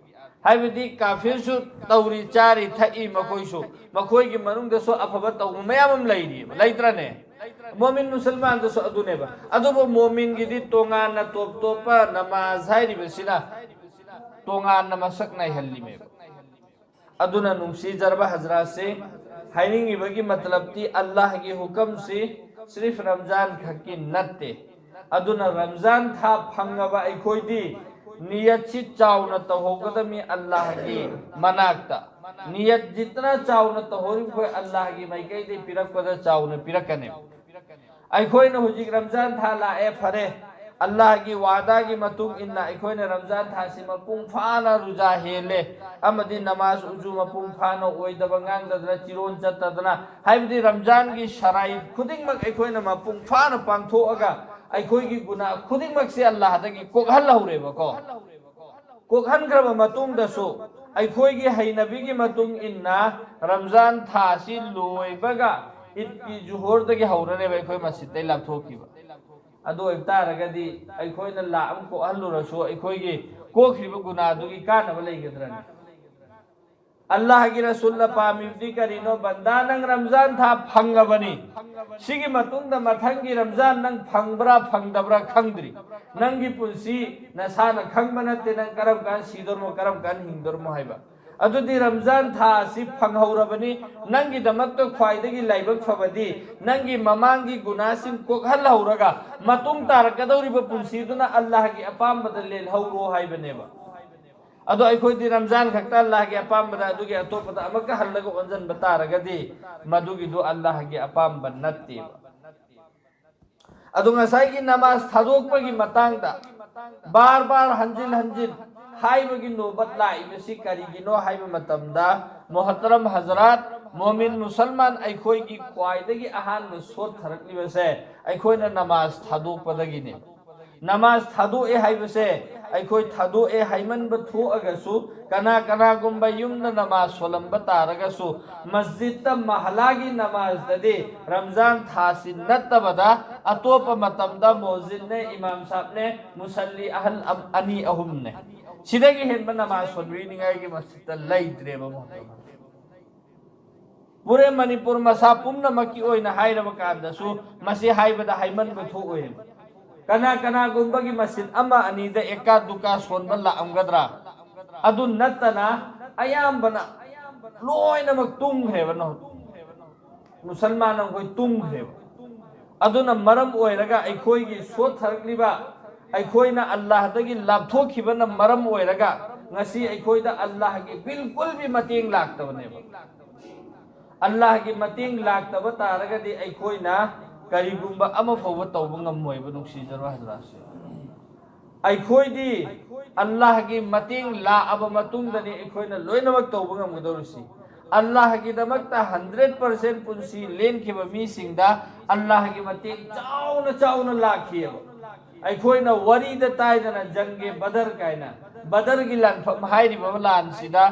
ꯍꯥꯏꯕꯗꯤ ꯀꯥꯐꯤꯔꯁꯨ ꯇꯧꯔꯤ, ꯆꯥꯔꯤ, ꯊꯛꯏ, ꯃꯈꯣꯏꯁꯨ, ꯃꯈꯣꯏꯒꯤ ꯃꯅꯨꯡꯗꯁꯨ ꯑꯐꯕ ꯇꯧꯕ ꯃꯌꯥꯝ ꯑꯃ ꯂꯩꯔꯤꯕ, ꯂꯩꯇ꯭ꯔꯅꯦ? ꯃꯣꯃꯤꯟ ꯃꯨꯁꯜꯃꯥꯟꯗꯁꯨ ꯑꯗꯨꯅꯦꯕ꯫ ꯑꯗꯨꯕꯨ ꯃꯣꯃꯤꯟꯒꯤꯗꯤ ꯇꯣꯉꯥꯟꯅ ꯇꯣꯞ ꯇꯣꯞꯄ ꯅꯃꯥꯖ ꯍꯥꯏꯔꯤꯕꯁꯤꯅ ꯇꯣꯉꯥꯟꯅ ꯃꯁꯛ ꯅꯥꯏꯍꯜꯂꯤꯃꯦꯕ꯫ ꯑꯗꯨꯅ ꯅꯨꯡꯁꯤꯖꯔꯕ ꯍꯖꯔꯥꯠꯁꯤ, ꯍꯥꯏꯅꯤꯡꯉꯤꯕꯒꯤ ꯃꯇꯂꯕꯇꯤ ꯑꯜꯂꯥꯍꯒꯤ ꯍꯨꯀꯝꯁꯤ ꯁ꯭ꯔꯤꯐ ꯔꯝꯖꯥꯟ ꯈꯛꯀꯤ ꯅꯠꯇꯦ꯫ ꯑꯗꯨꯅ ꯔꯝꯖꯥꯟ ꯊꯥ ꯐꯪꯉꯕ ꯑꯩꯈꯣꯏꯗꯤ ꯅꯤꯌꯠꯁꯤ ꯆꯥꯎꯅ ꯇꯧꯍꯧꯒꯗꯕꯅꯤ ꯑꯜꯂꯥꯍꯒꯤ ꯃꯅꯥꯛꯇ꯫ ꯅꯤꯌꯠ ꯖꯤꯇꯅ ꯆꯥꯎꯅ ꯇꯧꯍꯧꯔꯤꯕ ꯑꯩꯈꯣꯏ ꯑꯜꯂꯥꯍꯒꯤ ꯃꯥꯏꯀꯩꯗꯒꯤ ꯄꯤꯔꯛꯄꯗ ꯆꯥꯎꯅ ꯄꯤꯔꯛꯀꯅꯤ꯫ ꯑꯩꯈꯣꯏꯅ ꯍꯧꯖꯤꯛ ꯔꯝꯖꯥꯟ ꯊꯥ ꯂꯥꯛꯑꯦ, ꯐꯔꯦ, ꯑꯜꯂꯥꯍꯒꯤ ꯋꯥꯗꯥꯒꯤ ꯃꯇꯨꯡ ꯏꯟꯅ ꯑꯩꯈꯣꯏꯅ ꯔꯝꯖꯥꯟ ꯊꯥꯁꯤ ꯃꯄꯨꯡ ꯐꯥꯅ ꯔꯨꯖꯥ ꯍꯦꯜꯂꯦ, ꯑꯃꯗꯤ ꯅꯃꯥꯖ ꯎꯖꯨ ꯃꯄꯨꯡ ꯐꯥꯅ ꯑꯣꯏꯗꯕ ꯉꯥꯡꯗꯗꯅ, ꯆꯤꯔꯣꯟ ꯆꯠꯇꯗꯅ, ꯍꯥꯏꯕꯗꯤ ꯔꯝꯖꯥꯟꯒꯤ ꯁꯔꯥꯏ ꯈꯨꯗꯤꯡꯃꯛ ꯑꯩꯈꯣꯏꯅ ꯃꯄꯨꯡ ꯐꯥꯅ ꯄꯥꯡꯊꯣꯛꯑꯒ ꯑꯩꯈꯣꯏꯒꯤ ꯒꯨꯅꯥ ꯈꯨꯗꯤꯡꯃꯛꯁꯦ ꯑꯜꯂꯥꯍꯗꯒꯤ ꯀꯣꯛꯍꯜꯍꯧꯔꯦꯕꯀꯣ꯫ ꯀꯣꯛꯍꯟꯈ꯭ꯔꯕ ꯃꯇꯨꯡꯗꯁꯨ ꯑꯩꯈꯣꯏꯒꯤ ꯍꯩꯅꯕꯤꯒꯤ ꯃꯇꯨꯡ ꯏꯟꯅ ꯔꯝꯖꯥꯟ ꯊꯥ ꯑꯁꯤ ꯂꯣꯏꯕꯒ ꯏꯗꯀꯤ ꯖꯨꯍꯣꯔꯗꯒꯤ ꯍꯧꯔꯅꯦꯕ ꯑꯩꯈꯣꯏ ꯃꯁꯖꯤꯗꯇꯩ ꯂꯥꯞꯊꯣꯛꯈꯤꯕ꯫ ꯑꯗꯨ ꯑꯣꯏꯕ ꯇꯥꯔꯒꯗꯤ ꯑꯩꯈꯣꯏꯅ ꯂꯥꯛ ꯑꯃ ꯀꯣꯛꯍꯜꯂꯨꯔꯁꯨ ꯑꯩꯈꯣꯏꯒꯤ ꯀꯣꯛꯈ꯭ꯔꯤꯕ ꯒꯨꯅꯥꯗꯨꯒꯤ ꯀꯥꯟꯅꯕ ꯂꯩꯒꯗ꯭ꯔꯅꯤ? ꯑꯜꯂꯥꯍꯒꯤ ꯔꯁꯨꯜꯅ ꯄꯥꯝꯃꯤꯕꯗꯤ ꯀꯔꯤꯅꯣ? ꯕꯟꯗꯥ, ꯅꯪ ꯔꯝꯖꯥꯟ ꯊꯥ ꯐꯪꯉꯕꯅꯤ, ꯁꯤꯒꯤ ꯃꯇꯨꯡꯗ ꯃꯊꯪꯒꯤ ꯔꯝꯖꯥꯟ ꯅꯪ ꯐꯪꯕ꯭ꯔꯥ ꯐꯪꯗꯕ꯭ꯔꯥ ꯈꯪꯗ꯭ꯔꯤ꯫ ꯅꯪꯒꯤ ꯄꯨꯟꯁꯤ ꯅꯁꯥꯅ ꯈꯪꯕ ꯅꯠꯇꯦ, ꯅꯪ ꯀꯔꯝ ꯀꯥꯟ ꯁꯤꯗꯣꯔꯃꯣ, ꯀꯔꯝ ꯀꯥꯟ ꯍꯤꯡꯗꯣꯔꯃꯣ ꯍꯥꯏꯕ꯫ ꯑꯗꯨꯗꯤ ꯔꯝꯖꯥꯟ ꯊꯥ ꯑꯁꯤ ꯐꯪꯍꯧꯔꯕꯅꯤ꯫ ꯅꯪꯒꯤꯗꯃꯛꯇ ꯈ꯭ꯋꯥꯏꯗꯒꯤ ꯂꯥꯏꯕꯛ ꯐꯕꯗꯤ ꯅꯪꯒꯤ ꯃꯃꯥꯡꯒꯤ ꯒꯨꯅꯥꯁꯤꯡ ꯀꯣꯛꯍꯜꯍꯧꯔꯒ ꯃꯇꯨꯡ ꯇꯥꯔꯛꯀꯗꯧꯔꯤꯕ ꯄꯨꯟꯁꯤꯗꯨꯅ ꯑꯜꯂꯥꯍꯒꯤ ꯑꯄꯥꯝꯕꯗ ꯂꯦꯜꯍꯧꯔꯣ ꯍꯥꯏꯕꯅꯦꯕ꯫ ꯑꯗꯣ ꯑꯩꯈꯣꯏꯗꯤ ꯔꯝꯖꯥꯟ ꯈꯛꯇ ꯑꯜꯂꯥꯍꯒꯤ ꯑꯄꯥꯝꯕꯗ, ꯑꯗꯨꯒꯤ ꯑꯇꯣꯞꯄꯗ ꯑꯃꯨꯛꯀ ꯍꯜꯂꯒ ꯑꯣꯟꯁꯤꯟꯕ ꯇꯥꯔꯒꯗꯤ ꯃꯗꯨꯒꯤꯗꯨ ꯑꯜꯂꯥꯍꯒꯤ ꯑꯄꯥꯝꯕ ꯅꯠꯇꯦꯕ꯫ ꯑꯗꯣ ꯉꯁꯥꯏꯒꯤ ꯅꯃꯥꯖ ꯊꯥꯗꯣꯛꯄꯒꯤ ꯃꯇꯥꯡꯗ ꯕꯥꯔ ꯕꯥꯔ ꯍꯟꯖꯤꯟ ꯍꯟꯖꯤꯟ ꯍꯥꯏꯕꯒꯤ ꯅꯣꯕꯠ ꯂꯥꯛꯏꯕꯁꯤ ꯀꯔꯤꯒꯤꯅꯣ ꯍꯥꯏꯕ ꯃꯇꯝꯗ, ꯃꯣꯍꯇꯔꯝ ꯍꯖꯔꯥꯠ, ꯃꯣꯃꯤꯟ ꯃꯨꯁꯜꯃꯥꯟ ꯑꯩꯈꯣꯏꯒꯤ ꯈ꯭ꯋꯥꯏꯗꯒꯤ ꯑꯍꯥꯟꯕ ꯁꯣꯠꯊꯔꯛꯂꯤꯕꯁꯦ ꯑꯩꯈꯣꯏꯅ ꯅꯃꯥꯖ ꯊꯥꯗꯣꯛꯄꯗꯒꯤꯅꯦ꯫ ꯅꯃꯥꯖ ꯊꯥꯗꯣꯛꯑꯦ ꯍꯥꯏꯕꯁꯦ, ꯑꯩꯈꯣꯏ ꯊꯥꯗꯣꯛꯑꯦ ꯍꯥꯏꯃꯟꯕ ꯊꯣꯛꯑꯒꯁꯨ, ꯀꯅꯥ ꯀꯅꯥꯒꯨꯝꯕ ꯌꯨꯝꯗ ꯅꯃꯥꯖ ꯁꯣꯜꯂꯝꯕ ꯇꯥꯔꯒꯁꯨ, ꯃꯁꯖꯤꯗꯇ ꯃꯍꯂꯥꯒꯤ ꯅꯃꯥꯖꯇꯗꯤ ꯔꯝꯖꯥꯟ ꯊꯥꯁꯤ ꯅꯠꯇꯕꯗ ꯑꯇꯣꯞꯄ ꯃꯇꯝꯗ ꯃꯣꯖꯤꯟꯅꯦ, ꯏꯃꯥꯝ ꯁꯥꯕꯅꯦ, ꯃꯨꯁꯜꯂꯤ ꯑꯍꯜ ꯑꯝ-, ꯑꯅꯤ ꯑꯍꯨꯝꯅꯦ꯫ ꯁꯤꯗꯒꯤ ꯍꯦꯟꯕ ꯅꯃꯥꯖ ꯁꯣꯟꯕꯤꯅꯤꯡꯉꯥꯏꯒꯤ ꯃꯁꯖꯤꯗꯇ ꯂꯩꯇ꯭ꯔꯦꯕ ꯃꯣꯍꯇꯔꯝ꯫ ꯄꯨꯔꯦ ꯃꯅꯤꯄꯨꯔ ꯃꯁꯥ ꯄꯨꯝꯅꯃꯛꯀꯤ ꯑꯣꯏꯅ ꯍꯥꯏꯔꯕ ꯀꯥꯟꯗꯁꯨ ꯃꯁꯤ ꯍꯥꯏꯕꯗ ꯍꯥꯏꯃꯟꯕ ꯊꯣꯛꯑꯣꯏꯕ꯫ ꯀꯅꯥ ꯀꯅꯥꯒꯨꯝꯕꯒꯤ ꯃꯁꯖꯤꯗ ꯑꯃ ꯑꯅꯤꯗ ꯑꯦꯀꯥ ꯗꯨꯀꯥ ꯁꯣꯟꯕ ꯂꯥꯛꯑꯝꯒꯗ꯭ꯔꯥ? ꯑꯗꯨ ꯅꯠꯇꯅ ꯑꯌꯥꯝꯕꯅ ꯂꯣꯏꯅꯃꯛ ꯇꯨꯝꯈ꯭ꯔꯦꯕ ꯅꯍꯨꯠ꯫ ꯃꯨꯁꯜꯃꯥꯟ ꯑꯩꯈꯣꯏ ꯇꯨꯝꯈ꯭ꯔꯦꯕ꯫ ꯑꯗꯨꯅ ꯃꯔꯝ ꯑꯣꯏꯔꯒ ꯑꯩꯈꯣꯏꯒꯤ ꯁꯣꯠꯊꯔꯛꯂꯤꯕ, ꯑꯩꯈꯣꯏꯅ ꯑꯜꯂꯥꯍꯗꯒꯤ ꯂꯥꯞꯊꯣꯛꯈꯤꯕꯅ ꯃꯔꯝ ꯑꯣꯏꯔꯒ ꯉꯁꯤ ꯑꯩꯈꯣꯏꯗ ꯑꯜꯂꯥꯍꯒꯤ ꯕꯤꯜꯀꯨꯜꯒꯤ ꯃꯇꯦꯡ ꯂꯥꯛꯇꯕꯅꯦꯕ꯫ ꯑꯜꯂꯥꯍꯒꯤ ꯃꯇꯦꯡ ꯂꯥꯛꯇꯕ ꯇꯥꯔꯒꯗꯤ ꯑꯩꯈꯣꯏꯅ ꯀꯔꯤꯒꯨꯝꯕ ꯑꯃ ꯐꯥꯎꯕ ꯇꯧꯕ ꯉꯝꯃꯣꯏꯕ, ꯅꯨꯡꯁꯤꯖꯔꯕ ꯍꯖꯔꯥꯠꯁꯦ꯫ ꯑꯩꯈꯣꯏꯗꯤ ꯑꯜꯂꯥꯍꯒꯤ ꯃꯇꯦꯡ ꯂꯥꯛꯑꯕ ꯃꯇꯨꯡꯗꯅꯤ ꯑꯩꯈꯣꯏꯅ ꯂꯣꯏꯅꯃꯛ ꯇꯧꯕ ꯉꯝꯒꯗꯧꯔꯤꯁꯤ꯫ ꯑꯜꯂꯥꯍꯒꯤꯗꯃꯛꯇ ꯍꯟꯗ꯭ꯔꯦꯠ ꯄꯥꯔꯁꯦꯟ ꯄꯨꯟꯁꯤ ꯂꯦꯟꯈꯤꯕ ꯃꯤꯁꯤꯡꯗ ꯑꯜꯂꯥꯍꯒꯤ ꯃꯇꯦꯡ ꯆꯥꯎꯅ ꯆꯥꯎꯅ ꯂꯥꯛꯈꯤꯑꯕ꯫ ꯑꯩꯈꯣꯏꯅ ꯋꯥꯔꯤꯗ ꯇꯥꯏꯗꯅ ꯖꯪꯒꯦ ꯕꯗꯔ ꯀꯥꯏꯅ, ꯕꯗꯔꯒꯤ ꯂꯥꯟꯐꯝ ꯍꯥꯏꯔꯤꯕ ꯂꯥꯟꯁꯤꯗ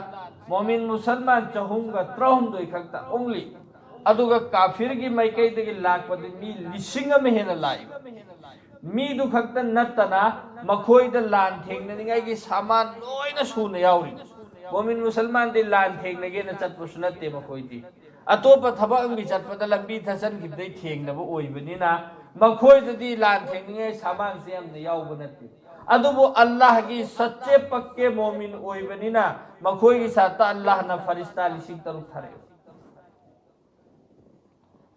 ꯃꯣꯃꯤꯟ ꯃꯨꯁꯜꯃꯥꯟ ꯆꯍꯨꯝꯒ ꯇꯔꯥꯍꯨꯝꯗꯣꯏ ꯈꯛꯇ only, ꯑꯗꯨꯒ ꯀꯥꯐꯤꯔꯒꯤ ꯃꯥꯏꯀꯩꯗꯒꯤ ꯂꯥꯛꯄꯗꯤ ꯃꯤ ꯂꯤꯁꯤꯡ ꯑꯃ ꯍꯦꯟꯅ ꯂꯥꯛꯏꯕ꯫ ꯃꯤꯗꯨ ꯈꯛꯇ ꯅꯠꯇꯅ ꯃꯈꯣꯏꯗ ꯂꯥꯟ ꯊꯦꯡꯅꯅꯤꯡꯉꯥꯏꯒꯤ ꯁꯥꯃꯥꯟ ꯂꯣꯏꯅ ꯁꯨꯅ ꯌꯥꯎꯔꯤ꯫ ꯃꯣꯃꯤꯟ ꯃꯨꯁꯜꯃꯥꯟꯗꯤ ꯂꯥꯟ ꯊꯦꯡꯅꯒꯦꯅ ꯆꯠꯄꯁꯨ ꯅꯠꯇꯦ ꯃꯈꯣꯏꯗꯤ꯫ ꯑꯇꯣꯞꯄ ꯊꯕꯛ ꯑꯃꯒꯤ ꯆꯠꯄꯗ ꯂꯝꯕꯤ ꯊꯠꯆꯟꯈꯤꯕꯗꯩ ꯊꯦꯡꯅꯕ ꯑꯣꯏꯕꯅꯤꯅ ꯃꯈꯣꯏꯗꯗꯤ ꯂꯥꯟ ꯊꯦꯡꯅꯤꯡꯉꯥꯏ ꯁꯥꯃꯥꯟꯁꯦ ꯌꯥꯝꯅ ꯌꯥꯎꯕ ꯅꯠꯇꯦ꯫ ꯑꯗꯨꯕꯨ ꯑꯜꯂꯥꯍꯒꯤ ꯁꯠꯆꯦ ꯄꯛꯀꯦ ꯃꯣꯃꯤꯟ ꯑꯣꯏꯕꯅꯤꯅ ꯃꯈꯣꯏꯒꯤ ꯁꯥꯠꯇ ꯑꯜꯂꯥꯍꯅ ꯐꯔꯤꯁꯇꯥ ꯂꯤꯁꯤꯡ ꯇꯔꯨꯛ ꯊꯥꯔꯛꯑꯦ꯫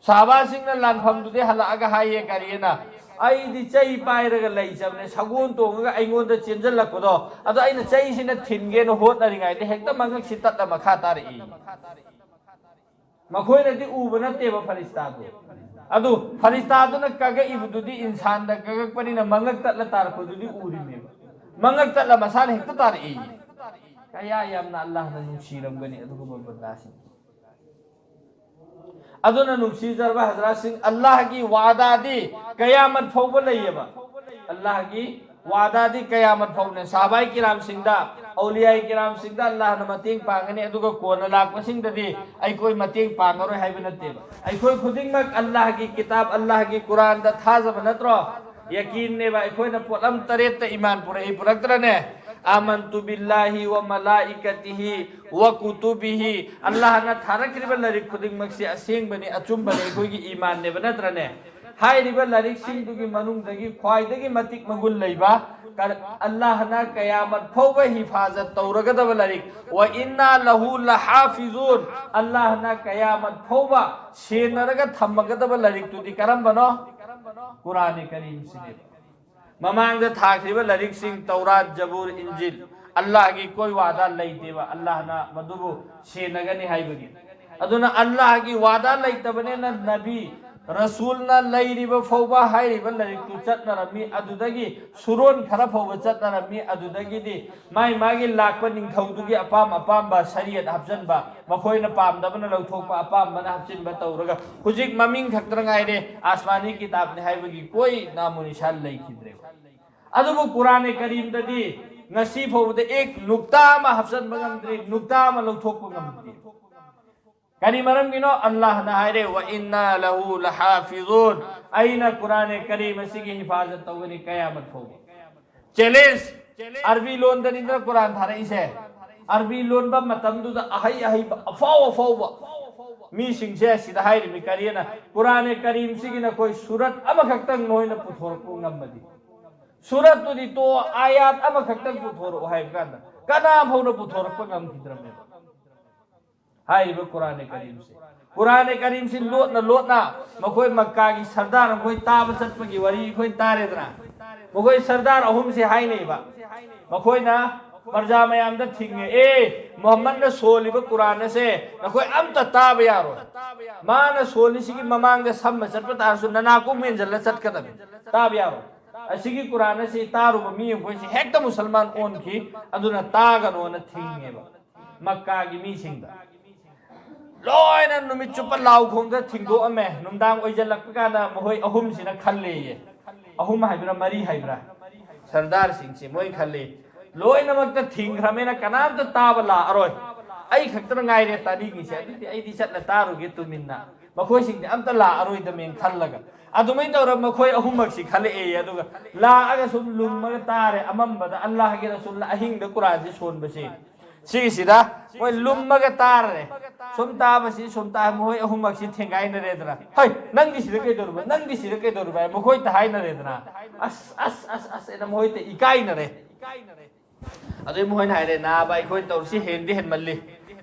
ꯁꯍꯥꯕꯥꯁꯤꯡꯅ ꯂꯥꯟꯐꯝꯗꯨꯗꯤ ꯍꯜꯂꯛꯑꯒ ꯍꯥꯏꯌꯦ ꯀꯔꯤꯅ, "ꯑꯩꯗꯤ ꯆꯩ ꯄꯥꯏꯔꯒ ꯂꯩꯖꯕꯅꯦ, ꯁꯒꯣꯜ ꯇꯣꯡꯉꯒ ꯑꯩꯉꯣꯟꯗ ꯆꯦꯟꯖꯜꯂꯛꯄꯗꯣ, ꯑꯗꯣ ꯑꯩꯅ ꯆꯩꯁꯤꯅ ꯊꯤꯟꯒꯦꯅ ꯍꯣꯠꯅꯔꯤꯉꯩꯗ ꯍꯦꯛꯇ ꯃꯉꯛꯁꯤ ꯇꯠꯂ ꯃꯈꯥ ꯇꯥꯔꯛꯏ"꯫ ꯃꯈꯣꯏꯅꯗꯤ ꯎꯕ ꯅꯠꯇꯦꯕ ꯐꯔꯤꯁꯇꯥꯗꯣ꯫ ꯑꯗꯨ ꯐꯔꯤꯁꯇꯥꯗꯨꯅ ꯀꯒꯛꯏꯕꯗꯨꯗꯤ ꯏꯟꯁꯥꯟꯗ ꯀꯒꯛꯄꯅꯤꯅ ꯃꯉꯛ ꯇꯠꯂ ꯇꯥꯔꯛꯄꯗꯨꯗꯤ ꯎꯔꯤꯅꯦꯕ꯫ ꯃꯉꯛ ꯇꯠꯂ ꯃꯁꯥꯅ ꯍꯦꯛꯇ ꯇꯥꯔꯛꯏ꯫ ꯀꯌꯥ ꯌꯥꯝꯅ ꯑꯜꯂꯥꯍꯅ ꯅꯨꯡꯁꯤꯔꯝꯒꯅꯤ ꯑꯗꯨꯒꯨꯝꯕ ꯕꯟꯗꯥꯁꯤꯡ꯫ ꯑꯗꯨꯅ ꯅꯨꯡꯁꯤꯖꯔꯕ ꯍꯖꯔꯥꯠꯁꯤꯡ, ꯑꯜꯂꯥꯍꯒꯤ ꯋꯥꯗꯥꯗꯤ ꯀꯌꯥꯃꯠ ꯐꯥꯎꯕ ꯂꯩꯌꯦꯕ꯫ ꯑꯜꯂꯥꯍꯒꯤ ꯋꯥꯗꯥꯗꯤ ꯀꯌꯥꯃꯠ ꯐꯥꯎꯕꯅꯦ꯫ ꯁꯍꯥꯕꯥꯏ ꯀꯤꯔꯥꯝꯁꯤꯡꯗ, ꯑꯧꯂꯤꯌꯥꯏ ꯀꯤꯔꯥꯝꯁꯤꯡꯗ ꯑꯜꯂꯥꯍꯅ ꯃꯇꯦꯡ ꯄꯥꯡꯒꯅꯤ, ꯑꯗꯨꯒ ꯀꯣꯟꯅ ꯂꯥꯛꯄꯁꯤꯡꯗꯗꯤ ꯑꯩꯈꯣꯏ ꯃꯇꯦꯡ ꯄꯥꯡꯉꯔꯣꯏ ꯍꯥꯏꯕ ꯅꯠꯇꯦꯕ꯫ ꯑꯩꯈꯣꯏ ꯈꯨꯗꯤꯡꯃꯛ ꯑꯜꯂꯥꯍꯒꯤ ꯀꯤꯇꯥꯕ, ꯑꯜꯂꯥꯍꯒꯤ ꯀꯨꯔꯥꯟꯗ ꯊꯥꯖꯕ ꯅꯠꯇ꯭ꯔꯣ? ꯌꯀꯤꯟꯅꯦꯕ꯫ ꯑꯩꯈꯣꯏꯅ ꯄꯣꯠꯂꯝ ꯇꯔꯦꯠꯇ ꯏꯃꯥꯟ ꯄꯨꯔꯛꯏ, ꯄꯨꯔꯛꯇ꯭ꯔꯅꯦ? "ꯑꯃꯟꯇꯨ ꯕꯤꯜꯂꯥꯍꯤ ꯋ ꯃꯂꯥꯏꯀꯇꯤꯍꯤ ꯋ ꯀꯨꯇꯨꯕꯤꯍꯤ"꯫ ꯑꯜꯂꯥꯍꯅ ꯊꯥꯔꯛꯈ꯭ꯔꯤꯕ ꯂꯥꯏꯔꯤꯛ ꯈꯨꯗꯤꯡꯃꯛꯁꯤ ꯑꯁꯦꯡꯕꯅꯤ, ꯑꯆꯨꯝꯕꯅꯤ, ꯑꯩꯈꯣꯏꯒꯤ ꯏꯃꯥꯟꯅꯦꯕ ꯅꯠꯇ꯭ꯔꯅꯦ? ꯍꯥꯏꯔꯤꯕ ꯂꯥꯏꯔꯤꯛꯁꯤꯡꯗꯨꯒꯤ ꯃꯅꯨꯡꯗꯒꯤ ꯈ꯭ꯋꯥꯏꯗꯒꯤ ꯃꯇꯤꯛ ꯃꯒꯨꯟ ꯂꯩꯕ, ꯀ-, ꯑꯜꯂꯥꯍꯅ ꯀꯌꯥꯃꯠ ꯐꯥꯎꯕ ꯍꯤꯐꯥꯖꯠ ꯇꯧꯔꯒꯗꯕ ꯂꯥꯏꯔꯤꯛ, "ꯋ ꯏꯟꯅꯥ ꯂꯍꯨ ꯂꯍꯥꯐꯤꯖꯨꯟ", ꯑꯜꯂꯥꯍꯅ ꯀꯌꯥꯃꯠ ꯐꯥꯎꯕ ꯁꯦꯟꯅꯔꯒ ꯊꯝꯃꯒꯗꯕ ꯂꯥꯏꯔꯤꯛꯇꯨꯗꯤ ꯀꯔꯝꯕꯅꯣ? ꯀꯨꯔꯥꯟ ꯀꯔꯤꯝꯁꯤꯅꯦꯕ꯫ ꯃꯃꯥꯡꯗ ꯊꯥꯈ꯭ꯔꯤꯕ ꯂꯥꯏꯔꯤꯛꯁꯤꯡ, ꯇꯧꯔꯥꯠ, ꯖꯕꯨꯔ, ꯏꯟꯖꯤꯜ, ꯑꯜꯂꯥꯍꯒꯤ ꯀꯣꯏ ꯋꯥꯗꯥ ꯂꯩꯇꯦꯕ, ꯑꯜꯂꯥꯍꯅ ꯃꯗꯨꯕꯨ ꯁꯦꯟꯅꯒꯅꯤ ꯍꯥꯏꯕꯒꯤ꯫ ꯑꯗꯨꯅ ꯑꯜꯂꯥꯍꯒꯤ ꯋꯥꯗꯥ ꯂꯩꯇꯕꯅꯤꯅ ꯅꯕꯤ, ꯔꯁꯨꯜꯅ ꯂꯩꯔꯤꯕ ꯐꯥꯎꯕ ꯍꯥꯏꯔꯤꯕ ꯂꯥꯏꯔꯤꯛꯇꯨ ꯆꯠꯅꯔꯝꯃꯤ꯫ ꯑꯗꯨꯗꯒꯤ ꯁꯨꯔꯣꯟ ꯈꯔ ꯐꯥꯎꯕ ꯆꯠꯅꯔꯝꯃꯤ꯫ ꯑꯗꯨꯗꯒꯤꯗꯤ ꯃꯥꯏ ꯃꯥꯒꯤ ꯂꯥꯛꯄ ꯅꯤꯡꯊꯧꯗꯨꯒꯤ ꯑꯄꯥꯝ ꯑꯄꯥꯝꯕ ꯁꯔꯤꯌꯠ ꯍꯥꯞꯆꯟꯕ, ꯃꯈꯣꯏꯅ ꯄꯥꯝꯗꯕꯅ ꯂꯧꯊꯣꯛꯄ, ꯑꯄꯥꯝꯕꯅ ꯍꯥꯞꯆꯤꯟꯕ ꯇꯧꯔꯒ ꯍꯧꯖꯤꯛ ꯃꯃꯤꯡ ꯈꯛꯇ ꯉꯥꯏꯔꯦ, ꯑꯁꯃꯥꯅꯤ ꯀꯤꯇꯥꯕꯅꯤ ꯍꯥꯏꯕꯒꯤ ꯀꯣꯏ ꯅꯥꯃꯣ ꯅꯤꯁꯥꯟ ꯂꯩꯈꯤꯗ꯭ꯔꯦꯕ꯫ ꯑꯗꯨꯕꯨ ꯀꯨꯔꯥꯟ ꯀꯔꯤꯝꯗꯗꯤ ꯉꯁꯤ ꯐꯥꯎꯕꯗ ꯑꯦꯛ ꯅꯨꯛꯇꯥ ꯑꯃ ꯍꯥꯞꯆꯟꯕ ꯉꯝꯗ꯭ꯔꯤ, ꯅꯨꯛꯇꯥ ꯑꯃ ꯂꯧꯊꯣꯛꯄ ꯉꯝꯗ꯭ꯔꯤ꯫ ꯀꯔꯤ ꯃꯔꯝꯒꯤꯅꯣ? ꯑꯜꯂꯥꯍꯅ ꯍꯥꯏꯔꯦ, "ꯋ ꯏꯟꯅꯥ ꯂꯍꯨ ꯂꯍꯥꯐꯤꯖꯨꯟ", ꯑꯩꯅ ꯀꯨꯔꯥꯟ ꯀꯔꯤꯝ ꯑꯁꯤꯒꯤ ꯍꯤꯐꯥꯖꯠ ꯇꯧꯒꯅꯤ ꯀꯌꯥꯃꯠ ꯐꯥꯎꯕ꯫ ꯆꯦꯂꯦꯟꯖ! ꯑꯔꯕꯤ ꯂꯣꯟꯗꯅꯤꯗꯅ ꯀꯨꯔꯥꯟ ꯊꯥꯔꯛꯏꯁꯦ꯫ ꯑꯔꯕꯤ ꯂꯣꯟꯕ ꯃꯇꯝꯗꯨꯗ ꯑꯍꯩ ꯑꯍꯩꯕ, ꯑꯐꯥꯎ ꯑꯐꯥꯎꯕ ꯃꯤꯁꯤꯡꯁꯦ ꯁꯤꯗ ꯍꯥꯏꯔꯤꯕ ꯀꯔꯤꯅ, ꯀꯨꯔꯥꯟ ꯀꯔꯤꯝꯁꯤꯒꯤ ꯅꯈꯣꯏ ꯁꯨꯔꯠ ꯑꯃꯈꯛꯇꯪ ꯅꯣꯏꯅ ꯄꯨꯊꯣꯔꯛꯄ ꯉꯝꯃꯗꯤ, ꯁꯨꯔꯠꯇꯨꯗꯤ ꯇꯣ, ꯑꯥꯌꯥꯠ ꯑꯃꯈꯛꯇꯪ ꯄꯨꯊꯣꯔꯛꯑꯣ ꯍꯥꯏꯕ ꯀꯥꯟꯗ ꯀꯅꯥ ꯐꯥꯎꯅ ꯄꯨꯊꯣꯔꯛꯄ ꯉꯝꯈꯤꯗ꯭ꯔꯕꯅꯦꯕ꯫ ꯍꯥꯏꯔꯤꯕ ꯀꯨꯔꯥꯟ ꯀꯔꯤꯝꯁꯦ, ꯀꯨꯔꯥꯟ ꯀꯔꯤꯝꯁꯤ ꯂꯣꯠꯅ ꯂꯣꯠꯅ ꯃꯈꯣꯏ ꯃꯛꯀꯥꯒꯤ ꯁꯔꯗꯥꯔ ꯃꯈꯣꯏ ꯇꯥꯕ ꯆꯠꯄꯒꯤ ꯋꯥꯔꯤ ꯑꯩꯈꯣꯏ ꯇꯥꯔꯦꯗꯅ꯫ ꯃꯈꯣꯏ ꯁꯔꯗꯥꯔ ꯑꯍꯨꯝꯁꯦ ꯍꯥꯏꯅꯩꯕ꯫ ꯃꯈꯣꯏꯅ ꯄ꯭ꯔꯖꯥ ꯃꯌꯥꯝꯗ ꯊꯤꯡꯉꯦ, "ꯑꯦ, ꯃꯨꯍꯝꯃꯗꯅ ꯁꯣꯜꯂꯤꯕ ꯀꯨꯔꯥꯟ ꯑꯁꯦ ꯅꯈꯣꯏ ꯑꯝꯇ ꯇꯥꯕ ꯌꯥꯔꯣꯏ꯫ ꯃꯥꯅ ꯁꯣꯜꯂꯤꯁꯤꯒꯤ ꯃꯃꯥꯡꯗ ꯁꯝꯕ ꯆꯠꯄ ꯇꯥꯔꯁꯨ ꯅꯅꯥꯀꯣꯡ ꯃꯦꯟꯁꯤꯜꯂ ꯆꯠꯀꯗꯕꯅꯤ, ꯇꯥꯕ ꯌꯥꯔꯣꯏ꯫ ꯑꯁꯤꯒꯤ ꯀꯨꯔꯥꯟ ꯑꯁꯤ ꯇꯥꯔꯨꯕ ꯃꯤ ꯃꯈꯣꯏꯁꯤ ꯍꯦꯛꯇ ꯃꯨꯁꯜꯃꯥꯟ ꯑꯣꯟꯈꯤ, ꯑꯗꯨꯅ ꯇꯥꯒꯅꯣꯅ ꯊꯤꯡꯉꯦꯕ ꯃꯛꯀꯥꯒꯤ ꯃꯤꯁꯤꯡꯗ꯫ ꯂꯣꯏꯅ ꯅꯨꯃꯤꯠ ꯆꯨꯞꯄ ꯂꯥꯎ ꯈꯣꯡꯗ ꯊꯤꯡꯗꯣꯛꯑꯝꯃꯦ꯫ ꯅꯨꯡꯗꯥꯡ ꯑꯣꯏꯁꯤꯜꯂꯛꯄ ꯀꯥꯟꯗ ꯃꯈꯣꯏ ꯑꯍꯨꯝꯁꯤꯅ ꯈꯜꯂꯦꯌꯦ, ꯑꯍꯨꯝ ꯍꯥꯏꯕ꯭ꯔꯥ ꯃꯔꯤ ꯍꯥꯏꯕ꯭ꯔꯥ, ꯁꯔꯗꯥꯔꯁꯤꯡꯁꯦ ꯃꯣꯏ ꯈꯜꯂꯤ, "ꯂꯣꯏꯅꯃꯛꯇ ꯊꯤꯡꯈ꯭ꯔꯃꯦꯅ ꯀꯅꯥꯝꯇ ꯇꯥꯕ ꯂꯥꯛꯑꯔꯣꯏ, ꯑꯩ ꯈꯛꯇꯅ ꯉꯥꯏꯔꯦ ꯇꯥꯅꯤꯡꯉꯤꯁꯦ, ꯑꯗꯨꯗꯤ ꯑꯩꯗꯤ ꯆꯠꯂ ꯇꯥꯔꯨꯒꯦ ꯇꯨꯃꯤꯟꯅ, ꯃꯈꯣꯏꯁꯤꯡꯗꯤ ꯑꯝꯇ ꯂꯥꯛꯑꯔꯣꯏꯗꯃꯦꯅ" ꯈꯜꯂꯒ꯫ ꯑꯗꯨꯃꯥꯏꯅ ꯇꯧꯔꯒ ꯃꯈꯣꯏ ꯑꯍꯨꯝꯃꯛꯁꯤ ꯈꯜꯂꯛꯑꯦ꯫ ꯑꯗꯨꯒ ꯂꯥꯛꯑꯒ ꯁꯨꯝ ꯂꯨꯝꯃꯒ ꯇꯥꯔꯦ꯫ ꯑꯃꯝꯕꯗ ꯑꯜꯂꯥꯍꯒꯤ ꯔꯁꯨꯜꯅ ꯑꯍꯤꯡꯗ ꯀꯨꯔꯥꯟꯁꯤ ꯁꯣꯟꯕꯁꯤ, ꯁꯤꯒꯤꯁꯤꯗ ꯃꯣꯏ ꯂꯨꯝꯃꯒ ꯇꯥꯔꯦ꯫ ꯁꯨꯝ ꯇꯥꯕꯁꯤ ꯁꯨꯝ ꯇꯥ, ꯃꯈꯣꯏ ꯑꯍꯨꯝꯃꯛꯁꯤ ꯊꯦꯡꯒꯥꯏꯅꯔꯦꯗꯅ꯫ "ꯍꯩ, ꯅꯪꯗꯤ ꯁꯤꯗ ꯀꯩꯗꯧꯔꯤꯕ? ꯅꯪꯗꯤ ꯁꯤꯗ ꯀꯩꯗꯧꯔꯤꯕ?" ꯍꯥꯏ ꯃꯈꯣꯏꯗ ꯍꯥꯏꯅꯔꯦꯗꯅ꯫ "ꯑꯁ, ꯑꯁ, ꯑꯁ, ꯑꯁ" ꯍꯥꯏꯅ ꯃꯈꯣꯏꯗ ꯏꯀꯥꯏꯅꯔꯦ꯫ ꯑꯗꯩ ꯃꯈꯣꯏꯅ ꯍꯥꯏꯔꯦ, "ꯅꯥꯕ, ꯑꯩꯈꯣꯏꯅ ꯇꯧꯔꯤꯁꯤ ꯍꯦꯟꯗꯤ ꯍꯦꯟꯃꯜꯂꯤ꯫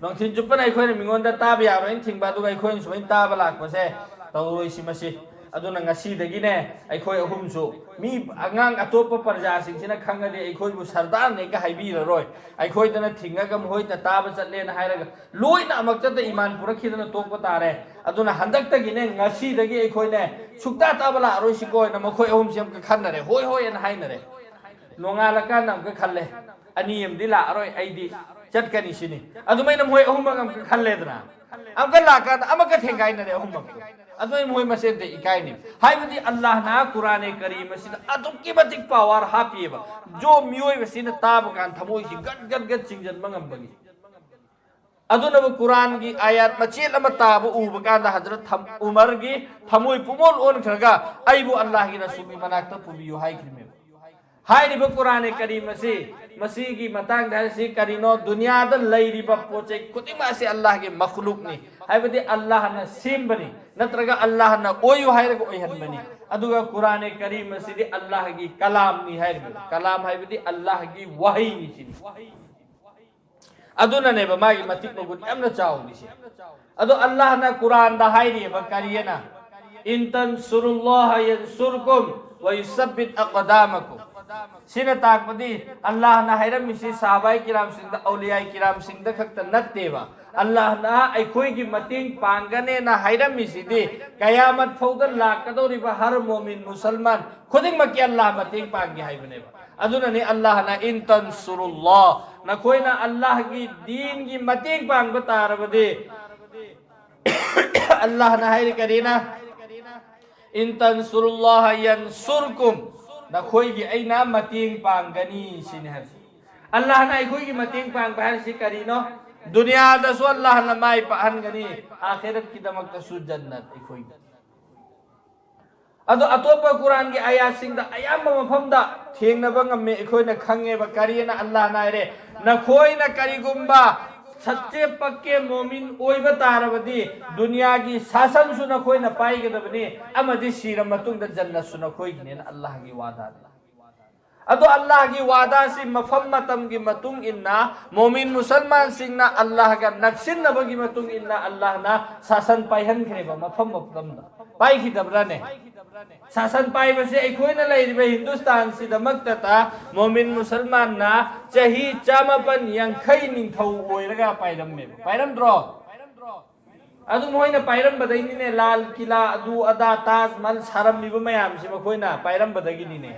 ꯅꯨꯡꯊꯤꯜ ꯆꯨꯞꯄꯅ ꯑꯩꯈꯣꯏꯅ ꯃꯤꯉꯣꯟꯗ ꯇꯥꯕ ꯌꯥꯔꯣꯏꯅ ꯊꯤꯡꯕ, ꯑꯗꯨꯒ ꯑꯩꯈꯣꯏꯅ ꯁꯨꯃꯥꯏꯅ ꯇꯥꯕ ꯂꯥꯛꯄꯁꯦ ꯇꯧꯔꯣꯏꯁꯤ ꯃꯁꯤ꯫ ꯑꯗꯨꯅ ꯉꯁꯤꯗꯒꯤꯅꯦ, ꯑꯩꯈꯣꯏ ꯑꯍꯨꯝꯁꯨ, ꯃꯤ, ꯑꯉꯥꯡ ꯑꯇꯣꯞꯄ ꯄ꯭ꯔꯖꯥꯁꯤꯡꯁꯤꯅ ꯈꯪꯉꯗꯤ ꯑꯩꯈꯣꯏꯕꯨ ꯁꯔꯗꯥꯔꯅꯦꯒ ꯍꯥꯏꯕꯤꯔꯔꯣꯏ꯫ ꯑꯩꯈꯣꯏꯗꯅ ꯊꯤꯡꯉꯒ ꯃꯈꯣꯏꯅ ꯇꯥꯕ ꯆꯠꯂꯦꯅ ꯍꯥꯏꯔꯒ ꯂꯣꯏꯅ ꯑꯃꯛꯇꯗ ꯏꯃꯥꯟ ꯄꯨꯔꯛꯈꯤꯗꯅ ꯇꯣꯛꯄ ꯇꯥꯔꯦ꯫ ꯑꯗꯨꯅ ꯍꯟꯗꯛꯇꯒꯤꯅꯦ, ꯉꯁꯤꯗꯒꯤ ꯑꯩꯈꯣꯏꯅꯦ ꯁꯨꯛꯇꯥ ꯇꯥꯕ ꯂꯥꯛꯑꯔꯣꯏꯁꯤꯀꯣ ꯍꯥꯏꯅ ꯃꯈꯣꯏ ꯑꯍꯨꯝꯁꯤ ꯑꯃꯨꯛꯀ ꯈꯟꯅꯔꯦ꯫ "ꯍꯣꯏ, ꯍꯣꯏ" ꯍꯥꯏꯅ ꯍꯥꯏꯅꯔꯦ꯫ ꯅꯣꯡꯉꯥꯜꯂꯀꯥꯟꯗ ꯑꯃꯨꯛꯀ ꯈꯜꯂꯦ, "ꯑꯅꯤ ꯑꯃꯗꯤ ꯂꯥꯛꯑꯔꯣꯏ, ꯑꯩꯗꯤ ꯆꯠꯀꯅꯤ" ꯁꯤꯅꯤ꯫ ꯑꯗꯨꯃꯥꯏꯅ ꯃꯣꯏ ꯑꯍꯨꯝꯃꯛ ꯑꯃꯨꯛꯀ ꯈꯜꯂꯦꯗꯅ, ꯑꯃꯨꯛꯀ ꯂꯥꯛꯀꯥꯟꯗ ꯑꯃꯨꯛꯀ ꯊꯦꯡꯒꯥꯏꯅꯔꯦ ꯑꯍꯨꯝꯃꯛꯇꯣ꯫ ꯑꯗꯨꯃꯥꯏꯅ ꯃꯣꯏ ꯃꯁꯦꯟꯗ ꯏꯀꯥꯏꯅꯩ꯫ ꯍꯥꯏꯕꯗꯤ ꯑꯜꯂꯥꯍꯅ ꯀꯨꯔꯥꯅꯦ ꯀꯔꯤꯝ ꯑꯁꯤꯗ ꯑꯗꯨꯛꯀꯤ ꯃꯇꯤꯛ ꯄꯥꯋꯔ ꯍꯥꯞꯄꯤꯑꯕ, ꯖꯣ ꯃꯤꯑꯣꯏꯕꯁꯤꯅ ꯇꯥꯕ ꯀꯥꯟꯗ ꯊꯃꯣꯏꯁꯤ ꯒꯠ ꯒꯠ ꯒꯠ ꯆꯤꯡꯁꯤꯟꯕ ꯉꯝꯕꯒꯤ꯫ ꯑꯗꯨꯅꯕꯨ ꯀꯨꯔꯥꯟꯒꯤ ꯑꯥꯌꯥꯠ ꯃꯆꯦꯠ ꯑꯃ ꯇꯥꯕ ꯎꯕ ꯀꯥꯟꯗ ꯍꯖꯔꯠ ꯊꯝ-, ꯎꯃꯔꯒꯤ ꯊꯃꯣꯏ ꯄꯨꯡꯑꯣꯟ ꯑꯣꯟꯈ꯭ꯔꯒ, "ꯑꯩꯕꯨ ꯑꯜꯂꯥꯍꯒꯤ ꯔꯁꯨꯜꯒꯤ ꯃꯅꯥꯛꯇ ꯄꯨꯕꯤꯌꯨ" ꯍꯥꯏꯈ꯭ꯔꯤꯃꯦꯕ꯫ ꯍꯥꯏꯔꯤꯕ ꯀꯨꯔꯥꯟ ꯀꯔꯤꯝ ꯑꯁꯤ, ꯃꯁꯤꯒꯤ ꯃꯇꯥꯡꯗ ꯍꯥꯏꯔꯤꯁꯤ ꯀꯔꯤꯅꯣ? ꯗꯨꯅꯤꯌꯥꯗ ꯂꯩꯔꯤꯕ ꯄꯣꯠ ꯆꯩ ꯈꯨꯗꯤꯡꯃꯛ ꯑꯁꯤ ꯑꯜꯂꯥꯍꯒꯤ ꯃꯈꯂꯨꯛꯅꯤ, ꯍꯥꯏꯕꯗꯤ ꯑꯜꯂꯥꯍꯅ ꯁꯦꯝꯕꯅꯤ, ꯅꯠꯇ꯭ꯔꯒ ꯑꯜꯂꯥꯍꯅ ꯑꯣꯏꯌꯨ ꯍꯥꯏꯔꯒ ꯑꯣꯏꯍꯟꯕꯅꯤ꯫ ꯑꯗꯨꯒ ꯀꯨꯔꯥꯟ ꯀꯔꯤꯝ ꯑꯁꯤꯗꯤ ꯑꯜꯂꯥꯍꯒꯤ ꯀꯂꯥꯝꯅꯤ ꯍꯥꯏꯔꯤꯕ, ꯀꯂꯥꯝ ꯍꯥꯏꯕꯗꯤ ꯑꯜꯂꯥꯍꯒꯤ ꯋꯥꯍꯩꯅꯤ ꯁꯤꯅꯤ꯫ ꯑꯗꯨꯅꯅꯦꯕ ꯃꯥꯒꯤ ꯃꯇꯤꯛ ꯃꯒꯨꯟ ꯌꯥꯝꯅ ꯆꯥꯎꯔꯤꯁꯦ꯫ ꯑꯗꯣ ꯑꯜꯂꯥꯍꯅ ꯀꯨꯔꯥꯟꯗ ꯍꯥꯏꯔꯤꯑꯕ ꯀꯔꯤꯑꯅ? "ꯏꯟ ꯇꯟꯁꯨꯔꯨꯜꯂꯥꯍ ꯌꯟꯁꯨꯔꯀꯨꯝ ꯋ ꯌꯨꯁꯕꯤꯠ ꯑꯛꯗꯥꯃꯀꯨꯝ"꯫ ꯁꯤꯅ ꯇꯥꯛꯄꯗꯤ ꯑꯜꯂꯥꯍꯅ ꯍꯥꯏꯔꯝꯃꯤꯁꯤ ꯁꯍꯥꯕꯥꯏ ꯀꯤꯔꯥꯝꯁꯤꯡꯗ, ꯑꯧꯂꯤꯌꯥꯏ ꯀꯤꯔꯥꯝꯁꯤꯡꯗ ꯈꯛꯇ ꯅꯠꯇꯦꯕ꯫ ꯑꯜꯂꯥꯍꯅ ꯑꯩꯈꯣꯏꯒꯤ ꯃꯇꯦꯡ ꯄꯥꯡꯒꯅꯦꯅ ꯍꯥꯏꯔꯝꯃꯤꯁꯤꯗꯤ ꯀꯌꯥꯃꯠ ꯐꯥꯎꯗ ꯂꯥꯛꯀꯗꯧꯔꯤꯕ ꯍꯔ ꯃꯣꯃꯤꯟ ꯃꯨꯁꯜꯃꯥꯟ ꯈꯨꯗꯤꯡꯃꯛꯀꯤ ꯑꯜꯂꯥꯍ ꯃꯇꯦꯡ ꯄꯥꯡꯒꯦ ꯍꯥꯏꯕꯅꯦꯕ꯫ ꯑꯗꯨꯅꯅꯤ ꯑꯜꯂꯥꯍꯅ "ꯏꯟ ꯇꯟꯁꯨꯔꯨꯜꯂꯥꯍ", ꯅꯈꯣꯏꯅ ꯑꯜꯂꯥꯍꯒꯤ ꯗꯤꯟꯒꯤ ꯃꯇꯦꯡ ꯄꯥꯡꯕ ꯇꯥꯔꯕꯗꯤ, ꯑꯜꯂꯥꯍꯅ ꯍꯥꯏꯔꯤ ꯀꯔꯤꯅ? "ꯏꯟ ꯇꯟꯁꯨꯔꯨꯜꯂꯥꯍ ꯌꯟꯁꯨꯔꯀꯨꯝ", ꯅꯈꯣꯏꯒꯤ ꯑꯩꯅ ꯃꯇꯦꯡ ꯄꯥꯡꯒꯅꯤ ꯁꯤꯅꯤ ꯍꯥꯏꯕ꯫ ꯑꯜꯂꯥꯍꯅ ꯑꯩꯈꯣꯏꯒꯤ ꯃꯇꯦꯡ ꯄꯥꯡꯕ ꯍꯥꯏꯔꯤꯁꯤ ꯀꯔꯤꯅꯣ? ꯗꯨꯅꯤꯌꯥꯗꯁꯨ ꯑꯜꯂꯥꯍꯅ ꯃꯥꯏ ꯄꯥꯛꯍꯟꯒꯅꯤ, ꯑꯥꯈꯤꯔꯠꯀꯤꯗꯃꯛꯇꯁꯨ ꯖꯟꯅꯠ ꯑꯩꯈꯣꯏꯒꯤ꯫ ꯑꯗꯣ ꯑꯇꯣꯞꯄ ꯀꯨꯔꯥꯟꯒꯤ ꯑꯌꯥꯠꯁꯤꯡꯗ ꯑꯌꯥꯝꯕ ꯃꯐꯝꯗ ꯊꯦꯡꯅꯕ ꯉꯝꯃꯤ, ꯑꯩꯈꯣꯏꯅ ꯈꯪꯉꯦꯕ꯫ ꯀꯔꯤꯅ ꯑꯜꯂꯥꯍꯅ ꯍꯥꯏꯔꯦ? "ꯅꯈꯣꯏꯅ ꯀꯔꯤꯒꯨꯝꯕ ꯁꯠꯆꯦ ꯄꯛꯀꯦ ꯃꯣꯃꯤꯟ ꯑꯣꯏꯕ ꯇꯥꯔꯕꯗꯤ ꯗꯨꯅꯤꯌꯥꯒꯤ ꯁꯥꯁꯟꯁꯨ ꯅꯈꯣꯏꯅ ꯄꯥꯏꯒꯗꯕꯅꯤ, ꯑꯃꯗꯤ ꯁꯤꯔ ꯃꯇꯨꯡꯗ ꯖꯟꯅꯠꯁꯨ ꯅꯈꯣꯏꯒꯤꯅꯦꯅ" ꯑꯜꯂꯥꯍꯒꯤ ꯋꯥꯗꯥꯅꯤ꯫ ꯑꯗꯣ ꯑꯜꯂꯥꯍꯒꯤ ꯋꯥꯗꯥꯁꯤ ꯃꯐꯝ ꯃꯇꯝꯒꯤ ꯃꯇꯨꯡ ꯏꯟꯅ ꯃꯣꯃꯤꯟ ꯃꯨꯁꯜꯃꯥꯟꯁꯤꯡꯅ ꯑꯜꯂꯥꯍꯒ ꯅꯛꯁꯤꯟꯅꯕꯒꯤ ꯃꯇꯨꯡ ꯏꯟꯅ ꯑꯜꯂꯥꯍꯅ ꯁꯥꯁꯟ ꯄꯥꯏꯍꯟꯈ꯭ꯔꯦꯕ꯫ ꯃꯐꯝ ꯃꯐꯝꯗ ꯄꯥꯏꯈꯤꯗꯕ꯭ꯔꯥꯅꯦ? ꯁꯥꯁꯟ ꯄꯥꯏꯕꯁꯦ ꯑꯩꯈꯣꯏꯅ ꯂꯩꯔꯤꯕ ꯍꯤꯟꯗꯨꯁꯇꯥꯟꯁꯤꯗꯃꯛꯇꯗ ꯃꯣꯃꯤꯟ ꯃꯨꯁꯜꯃꯥꯟꯅ ꯆꯍꯤ ꯆꯥꯃꯥꯄꯟ ꯌꯥꯡꯈꯩ ꯅꯤꯡꯊꯧ ꯑꯣꯏꯔꯒ ꯄꯥꯏꯔꯝꯃꯦꯕ, ꯄꯥꯏꯔꯝꯗ꯭ꯔꯣ? ꯑꯗꯨ ꯃꯈꯣꯏꯅ ꯄꯥꯏꯔꯝꯕꯗꯩꯅꯤꯅꯦ ꯂꯥꯜ ꯀꯤꯂꯥ, ꯑꯗꯨ ꯑꯗꯥ, ꯇꯥꯖ ꯃꯍꯜ ꯁꯥꯔꯝꯃꯤꯕ ꯃꯌꯥꯝꯁꯤ ꯃꯈꯣꯏꯅ ꯄꯥꯏꯔꯝꯕꯗꯒꯤꯅꯤꯅꯦ꯫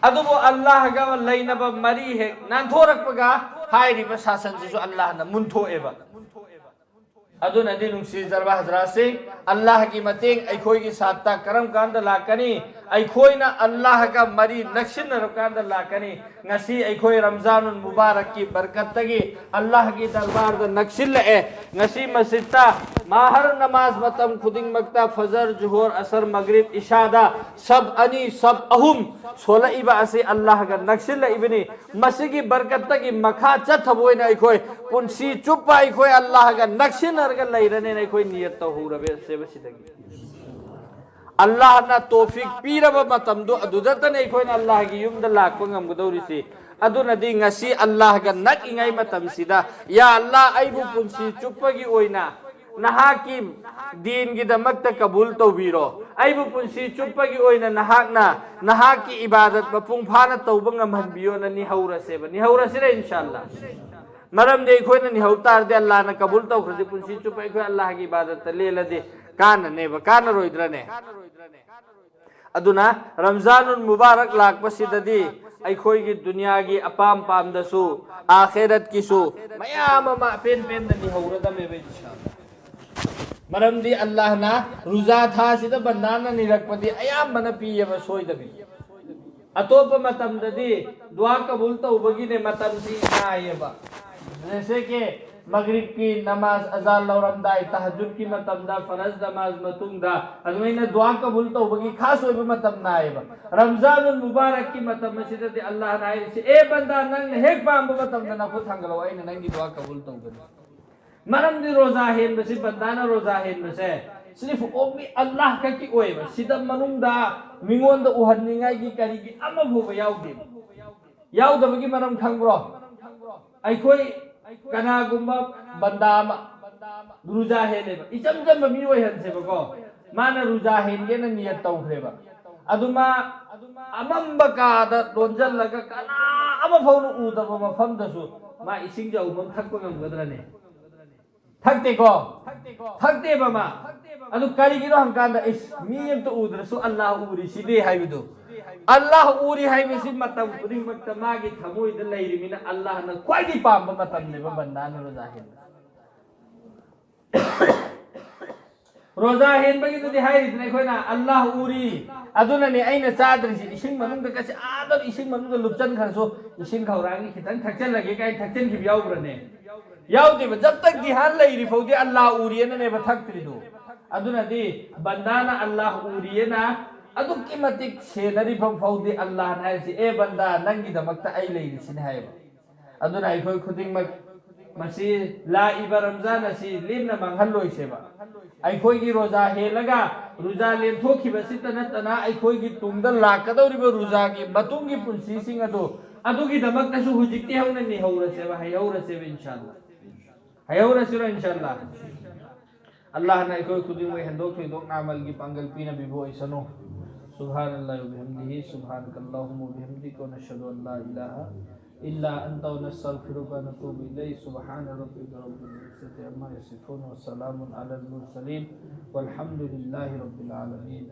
ꯑꯗꯨꯕꯨ ꯑꯜꯂꯥꯍꯒ ꯂꯩꯅꯕ ꯃꯔꯤ ꯍꯦꯛ ꯅꯥꯟꯊꯣꯔꯛꯄꯒ ꯍꯥꯏꯔꯤꯕ ꯁꯥꯁꯟꯁꯤꯁꯨ ꯑꯜꯂꯥꯍꯅ ꯃꯨꯟꯊꯣꯛꯑꯦꯕ꯫ ꯑꯗꯨꯅꯗꯤ ꯅꯨꯡꯁꯤꯖꯔꯕ ꯍꯖꯔꯥꯠꯁꯤꯡ, ꯑꯜꯂꯥꯍꯒꯤ ꯃꯇꯦꯡ ꯑꯩꯈꯣꯏꯒꯤ ꯁꯥꯠꯇ ꯀꯔꯝ ꯀꯥꯟꯗ ꯂꯥꯛꯀꯅꯤ? ꯑꯩꯈꯣꯏꯅ ꯑꯜꯂꯥꯍꯒ ꯃꯔꯤ ꯅꯛꯁꯤꯟꯅꯔꯀꯥꯟꯗ ꯂꯥꯛꯀꯅꯤ꯫ ꯉꯁꯤ ꯑꯩꯈꯣꯏ ꯔꯝꯖꯥꯅꯨꯜ ꯃꯨꯕꯥꯔꯛꯀꯤ ꯕꯔꯀꯠꯇꯒꯤ ꯑꯜꯂꯥꯍꯒꯤ ꯗꯔꯕꯥꯔꯗ ꯅꯛꯁꯤꯜꯂꯛꯑꯦ꯫ ꯉꯁꯤ ꯃꯁꯖꯤꯗꯇ ꯃꯥꯍꯔ ꯅꯃꯥꯖ ꯃꯇꯝ ꯈꯨꯗꯤꯡꯃꯛꯇ ꯐꯖꯔ, ꯖꯨꯍꯣꯔ, ꯑꯁꯔ, ꯃꯒꯔꯤꯕ, ꯏꯁꯥꯗ ꯁꯕ ꯑꯅꯤ, ꯁꯕ ꯑꯍꯨꯝ ꯁꯣꯜꯂꯛꯏꯕ ꯑꯁꯤ ꯑꯜꯂꯥꯍꯒ ꯅꯛꯁꯤꯜꯂꯛꯏꯕꯅꯤ꯫ ꯃꯁꯤꯒꯤ ꯕꯔꯀꯠꯇꯒꯤ ꯃꯈꯥ ꯆꯠꯊꯕ ꯑꯣꯏꯅ ꯑꯩꯈꯣꯏ ꯄꯨꯟꯁꯤ ꯆꯨꯞꯄ ꯑꯩꯈꯣꯏ ꯑꯜꯂꯥꯍꯒ ꯅꯛꯁꯤꯟꯅꯔꯒ ꯂꯩꯔꯅꯦꯅ ꯑꯩꯈꯣꯏ ꯅꯤꯌꯠ ꯇꯧꯍꯧꯔꯕꯁꯦꯕ ꯁꯤꯗꯒꯤ꯫ ꯑꯜꯂꯥꯍꯅ ꯇꯣꯐꯤꯛ ꯄꯤꯔꯕ ꯃꯇꯝꯗꯣ ꯑꯗꯨꯗꯇꯅꯦ ꯑꯩꯈꯣꯏꯅ ꯑꯜꯂꯥꯍꯒꯤ ꯌꯨꯝꯗ ꯂꯥꯛꯄ ꯉꯝꯒꯗꯧꯔꯤꯁꯤ꯫ ꯑꯗꯨꯅꯗꯤ ꯉꯁꯤ ꯑꯜꯂꯥꯍꯒ ꯅꯛꯏꯉꯩ ꯃꯇꯝꯁꯤꯗ, "ꯌꯥ ꯑꯜꯂꯥꯍ, ꯑꯩꯕꯨ ꯄꯨꯟꯁꯤ ꯆꯨꯞꯄꯒꯤ ꯑꯣꯏꯅ ꯅꯍꯥꯛꯀꯤ ꯗꯤꯟꯒꯤꯗꯃꯛꯇ ꯀꯕꯨꯜ ꯇꯧꯕꯤꯔꯣ꯫ ꯑꯩꯕꯨ ꯄꯨꯟꯁꯤ ꯆꯨꯞꯄꯒꯤ ꯑꯣꯏꯅ ꯅꯍꯥꯛꯅ ꯅꯍꯥꯛꯀꯤ ꯏꯕꯥꯗꯠ ꯃꯄꯨꯡ ꯐꯥꯅ ꯇꯧꯕ ꯉꯝꯍꯟꯕꯤꯌꯣꯅ" ꯅꯤꯍꯧꯔꯁꯦꯕ꯫ ꯅꯤꯍꯧꯔꯁꯤꯔ, ꯏꯟꯁꯥ ꯑꯜꯂꯥꯍ? ꯃꯔꯝꯗꯤ ꯑꯩꯈꯣꯏꯅ ꯅꯤꯍꯧ ꯇꯥꯔꯗꯤ, ꯑꯜꯂꯥꯍꯅ ꯀꯕꯨꯜ ꯇꯧꯈ꯭ꯔꯗꯤ, ꯄꯨꯟꯁꯤ ꯆꯨꯞꯄ ꯑꯩꯈꯣꯏ ꯑꯜꯂꯥꯍꯒꯤ ꯏꯕꯥꯗꯠꯇ ꯂꯦꯜꯂꯗꯤ ꯀꯥꯟꯅꯅꯦꯕ, ꯀꯥꯟꯅꯔꯣꯏꯗ꯭ꯔꯅꯦ? ꯑꯗꯨꯅ ꯔꯝꯖꯥꯅꯨꯜ ꯃꯨꯕꯥꯔꯛ ꯂꯥꯛꯄꯁꯤꯗꯗꯤ ꯑꯩꯈꯣꯏꯒꯤ ꯗꯨꯅꯤꯌꯥꯒꯤ ꯑꯄꯥꯝ ꯄꯥꯝꯗꯁꯨ, ꯑꯥꯈꯤꯔꯠꯀꯤꯁꯨ ꯃꯌꯥꯝ ꯑꯃ ꯑꯄꯦꯟ ꯄꯦꯟꯅ ꯅꯤꯍꯧꯔꯗꯝꯃꯦꯕ, ꯏꯟꯁꯥ ꯑꯜꯂꯥꯍ꯫ ꯃꯔꯝꯗꯤ ꯑꯜꯂꯥꯍꯅ ꯔꯨꯖꯥ ꯊꯥꯁꯤꯗ ꯕꯟꯗꯥꯅ ꯅꯤꯔꯛꯄꯗꯤ ꯑꯌꯥꯝꯕꯅ ꯄꯤꯌꯦꯕ, ꯁꯣꯏꯗꯕꯤ꯫ ꯑꯇꯣꯞꯄ ꯃꯇꯝꯗꯗꯤ ꯗꯨꯋꯥ ꯀꯕꯨꯜ ꯇꯧꯕꯒꯤꯅꯦ ꯃꯇꯝꯁꯤ ꯉꯥꯏꯌꯦꯕ꯫ ꯖꯦꯁꯦ ꯀꯦ ꯃꯒꯔꯤꯕꯀꯤ ꯅꯃꯥꯖ ꯑꯖꯥꯟ ꯂꯧꯔꯝꯗꯥꯏ, ꯇꯍꯖꯨꯗꯀꯤ ꯃꯇꯝꯗ, ꯐꯔꯖ ꯅꯃꯥꯖ ꯃꯇꯨꯡꯗ, ꯑꯗꯨꯃꯥꯏꯅ ꯗꯨꯋꯥ ꯀꯕꯨꯜ ꯇꯧꯕꯒꯤ ꯈꯥꯁ ꯑꯣꯏꯕ ꯃꯇꯝ ꯅꯥꯏꯌꯦꯕ꯫ ꯔꯝꯖꯥꯅꯨꯜ ꯃꯨꯕꯥꯔꯛꯀꯤ ꯃꯇꯝ ꯑꯁꯤꯗꯗꯤ ꯑꯜꯂꯥꯍꯅ ꯍꯥꯏꯔꯤꯁꯤ, "ꯑꯦ ꯕꯟꯗꯥ, ꯅꯪꯅ ꯍꯦꯛ ꯄꯥꯝꯕ ꯃꯇꯝꯗ ꯅꯈꯨꯠ ꯊꯥꯡꯒꯠꯂꯛꯑꯣ, ꯑꯩꯅ ꯅꯪꯒꯤ ꯗꯨꯋꯥ ꯀꯕꯨꯜ ꯇꯧꯒꯅꯤ"꯫ ꯃꯔꯝꯗꯤ ꯔꯣꯖꯥ ꯍꯦꯟꯕꯁꯤ, ꯕꯟꯗꯥꯅ ꯔꯣꯖꯥ ꯍꯦꯟꯕꯁꯦ, ꯁꯤꯔꯤꯐ ꯑꯣꯡꯂꯤ ꯑꯜꯂꯥꯍ ꯈꯛꯀꯤ ꯑꯣꯏꯕ꯫ ꯁꯤꯗ ꯃꯅꯨꯡꯗ ꯃꯤꯉꯣꯟꯗ ꯎꯍꯟꯅꯤꯡꯉꯥꯏꯒꯤ ꯀꯔꯤꯒꯤ ꯑꯃ ꯐꯥꯎꯕ ꯌꯥꯎꯗꯦ꯫ ꯌꯥꯎꯗꯕꯒꯤ ꯃꯔꯝ ꯈꯪꯕ꯭ꯔꯣ? ꯑꯩꯈꯣꯏ ꯀꯅꯥꯒꯨꯝꯕ ꯕꯟꯗꯥ ꯑꯃ ꯔꯨꯖꯥ ꯍꯦꯜꯂꯦꯕ, ꯏꯆꯝ ꯆꯝꯕ ꯃꯤ ꯑꯣꯏꯍꯟꯁꯦꯕꯀꯣ꯫ ꯃꯥꯅ ꯔꯨꯖꯥ ꯍꯦꯟꯒꯦꯅ ꯅꯤꯌꯠ ꯇꯧꯈ꯭ꯔꯦꯕ꯫ ꯑꯗꯨ ꯃꯥ ꯑꯃꯝꯕ ꯀꯥꯗ ꯂꯣꯟꯁꯤꯜꯂꯒ ꯀꯅꯥ ꯑꯃ ꯐꯥꯎꯅ ꯎꯗꯕ ꯃꯐꯝꯗꯁꯨ ꯃꯥ ꯏꯁꯤꯡ ꯆꯥꯎꯕ ꯑꯃ ꯊꯛꯄ ꯉꯝꯒꯗ꯭ꯔꯅꯦ? ꯊꯛꯇꯦꯀꯣ? ꯊꯛꯇꯦꯕ ꯃꯥ꯫ ꯑꯗꯨ ꯀꯔꯤꯒꯤꯅꯣ ꯍꯪꯀꯥꯟꯗ, "ꯏꯁ, ꯃꯤ ꯑꯝꯇ ꯎꯗ꯭ꯔꯁꯨ ꯑꯜꯂꯥꯍ ꯎꯔꯤꯁꯤꯗꯤ" ꯍꯥꯏꯕꯗꯨ꯫ ꯑꯜꯂꯥꯍ ꯎꯔꯤ ꯍꯥꯏꯕꯁꯤ ꯃꯇꯝ ꯈꯨꯗꯤꯡꯃꯛꯇ ꯃꯥꯒꯤ ꯊꯃꯣꯏꯗ ꯂꯩꯔꯤꯃꯤꯅ ꯑꯜꯂꯥꯍꯅ ꯈ꯭ꯋꯥꯏꯗꯒꯤ ꯄꯥꯝꯕ ꯃꯇꯝꯅꯦꯕ ꯕꯟꯗꯥꯅ ꯔꯣꯖꯥ ꯍꯦꯟꯕ꯫ ꯔꯣꯖꯥ ꯍꯦꯟꯕꯒꯤꯗꯨꯗꯤ ꯍꯥꯏꯔꯤꯗꯅ ꯑꯩꯈꯣꯏꯅ, "ꯑꯜꯂꯥꯍ ꯎꯔꯤ, ꯑꯗꯨꯅꯅꯦ ꯑꯩꯅ ꯆꯥꯗ꯭ꯔꯤꯁꯤ, ꯏꯁꯤꯡ ꯃꯅꯨꯡꯗ ꯀꯁꯤ ꯑꯥꯗ ꯏꯁꯤꯡ ꯃꯅꯨꯡꯗ ꯂꯨꯞꯆꯟꯈ꯭ꯔꯁꯨ ꯏꯁꯤꯡ ꯈꯧꯔꯥꯡꯒꯤ ꯈꯤꯇꯪ ꯊꯛꯆꯜꯂꯒꯦ" ꯀꯥꯏꯅ ꯊꯛꯆꯟꯈꯤꯕ ꯌꯥꯎꯕ꯭ꯔꯅꯦ? ꯌꯥꯎꯗꯦꯕ꯫ ꯖꯕ ꯇꯛ ꯙ꯭ꯌꯥꯟ ꯂꯩꯔꯤ ꯐꯥꯎꯗꯤ ꯑꯜꯂꯥꯍ ꯎꯔꯤꯅꯅꯦꯕ ꯊꯛꯇ꯭ꯔꯤꯗꯣ꯫ ꯑꯗꯨꯅꯗꯤ ꯕꯟꯗꯥꯅ ꯑꯜꯂꯥꯍ ꯎꯔꯤꯌꯦꯅ ꯑꯗꯨꯛꯀꯤ ꯃꯇꯤꯛ ꯁꯦꯟꯅꯔꯤꯕ ꯐꯥꯎꯗꯤ ꯑꯜꯂꯥꯍꯅ ꯍꯥꯏꯔꯤꯁꯤ, "ꯑꯦ ꯕꯟꯗꯥ, ꯅꯪꯒꯤꯗꯃꯛꯇ ꯑꯩ ꯂꯩꯔꯤꯁꯤꯅꯤ" ꯍꯥꯏꯌꯦꯕ꯫ ꯑꯗꯨꯅ ꯑꯩꯈꯣꯏ ꯈꯨꯗꯤꯡꯃꯛ ꯃꯁꯤ ꯂꯥꯛꯏꯕ ꯔꯝꯖꯥꯟ ꯑꯁꯤ ꯂꯦꯝꯅ ꯃꯥꯡꯍꯜꯂꯣꯏꯁꯦꯕ꯫ ꯑꯩꯈꯣꯏꯒꯤ ꯔꯣꯖꯥ ꯍꯦꯜꯂꯒ ꯔꯣꯖꯥ ꯂꯦꯝꯊꯣꯛꯈꯤꯕꯁꯤꯇ ꯅꯠꯇꯅ ꯑꯩꯈꯣꯏꯒꯤ ꯇꯨꯡꯗ ꯂꯥꯛꯀꯗꯧꯔꯤꯕ ꯔꯣꯖꯥꯒꯤ ꯃꯇꯨꯡꯒꯤ ꯄꯨꯟꯁꯤꯁꯤꯡ ꯑꯗꯨ, ꯑꯗꯨꯒꯤꯗꯃꯛꯇꯁꯨ ꯍꯧꯖꯤꯛꯇꯤ ꯍꯧꯅ ꯅꯤꯍꯧꯔꯁꯦꯕ, ꯍꯩꯍꯧꯔꯁꯦꯕ ꯏꯟꯁꯥꯜꯂꯥ꯫ ꯍꯩꯍꯧꯔꯁꯤꯔꯣ ꯏꯟꯁꯥꯜꯂꯥ꯫ ꯑꯜꯂꯥꯍꯅ ꯑꯩꯈꯣꯏ ꯈꯨꯗꯤꯡꯃꯛ ꯍꯦꯟꯗꯣꯛ ꯊꯣꯏꯗꯣꯛꯅ ꯑꯃꯜꯒꯤ ꯄꯥꯡꯒꯜ ꯄꯤꯅꯕꯤꯕ ꯑꯣꯏꯁꯅꯨ꯫ سبحان الله وبحمده، سبحانك اللهم وبحمدك، ونشهد أن لا إله إلا أنت، ونستغفرك ونتوب إليك. سبحان ربك رب العزة عما يصفون، وسلام على المرسلين، والحمد لله رب العالمين.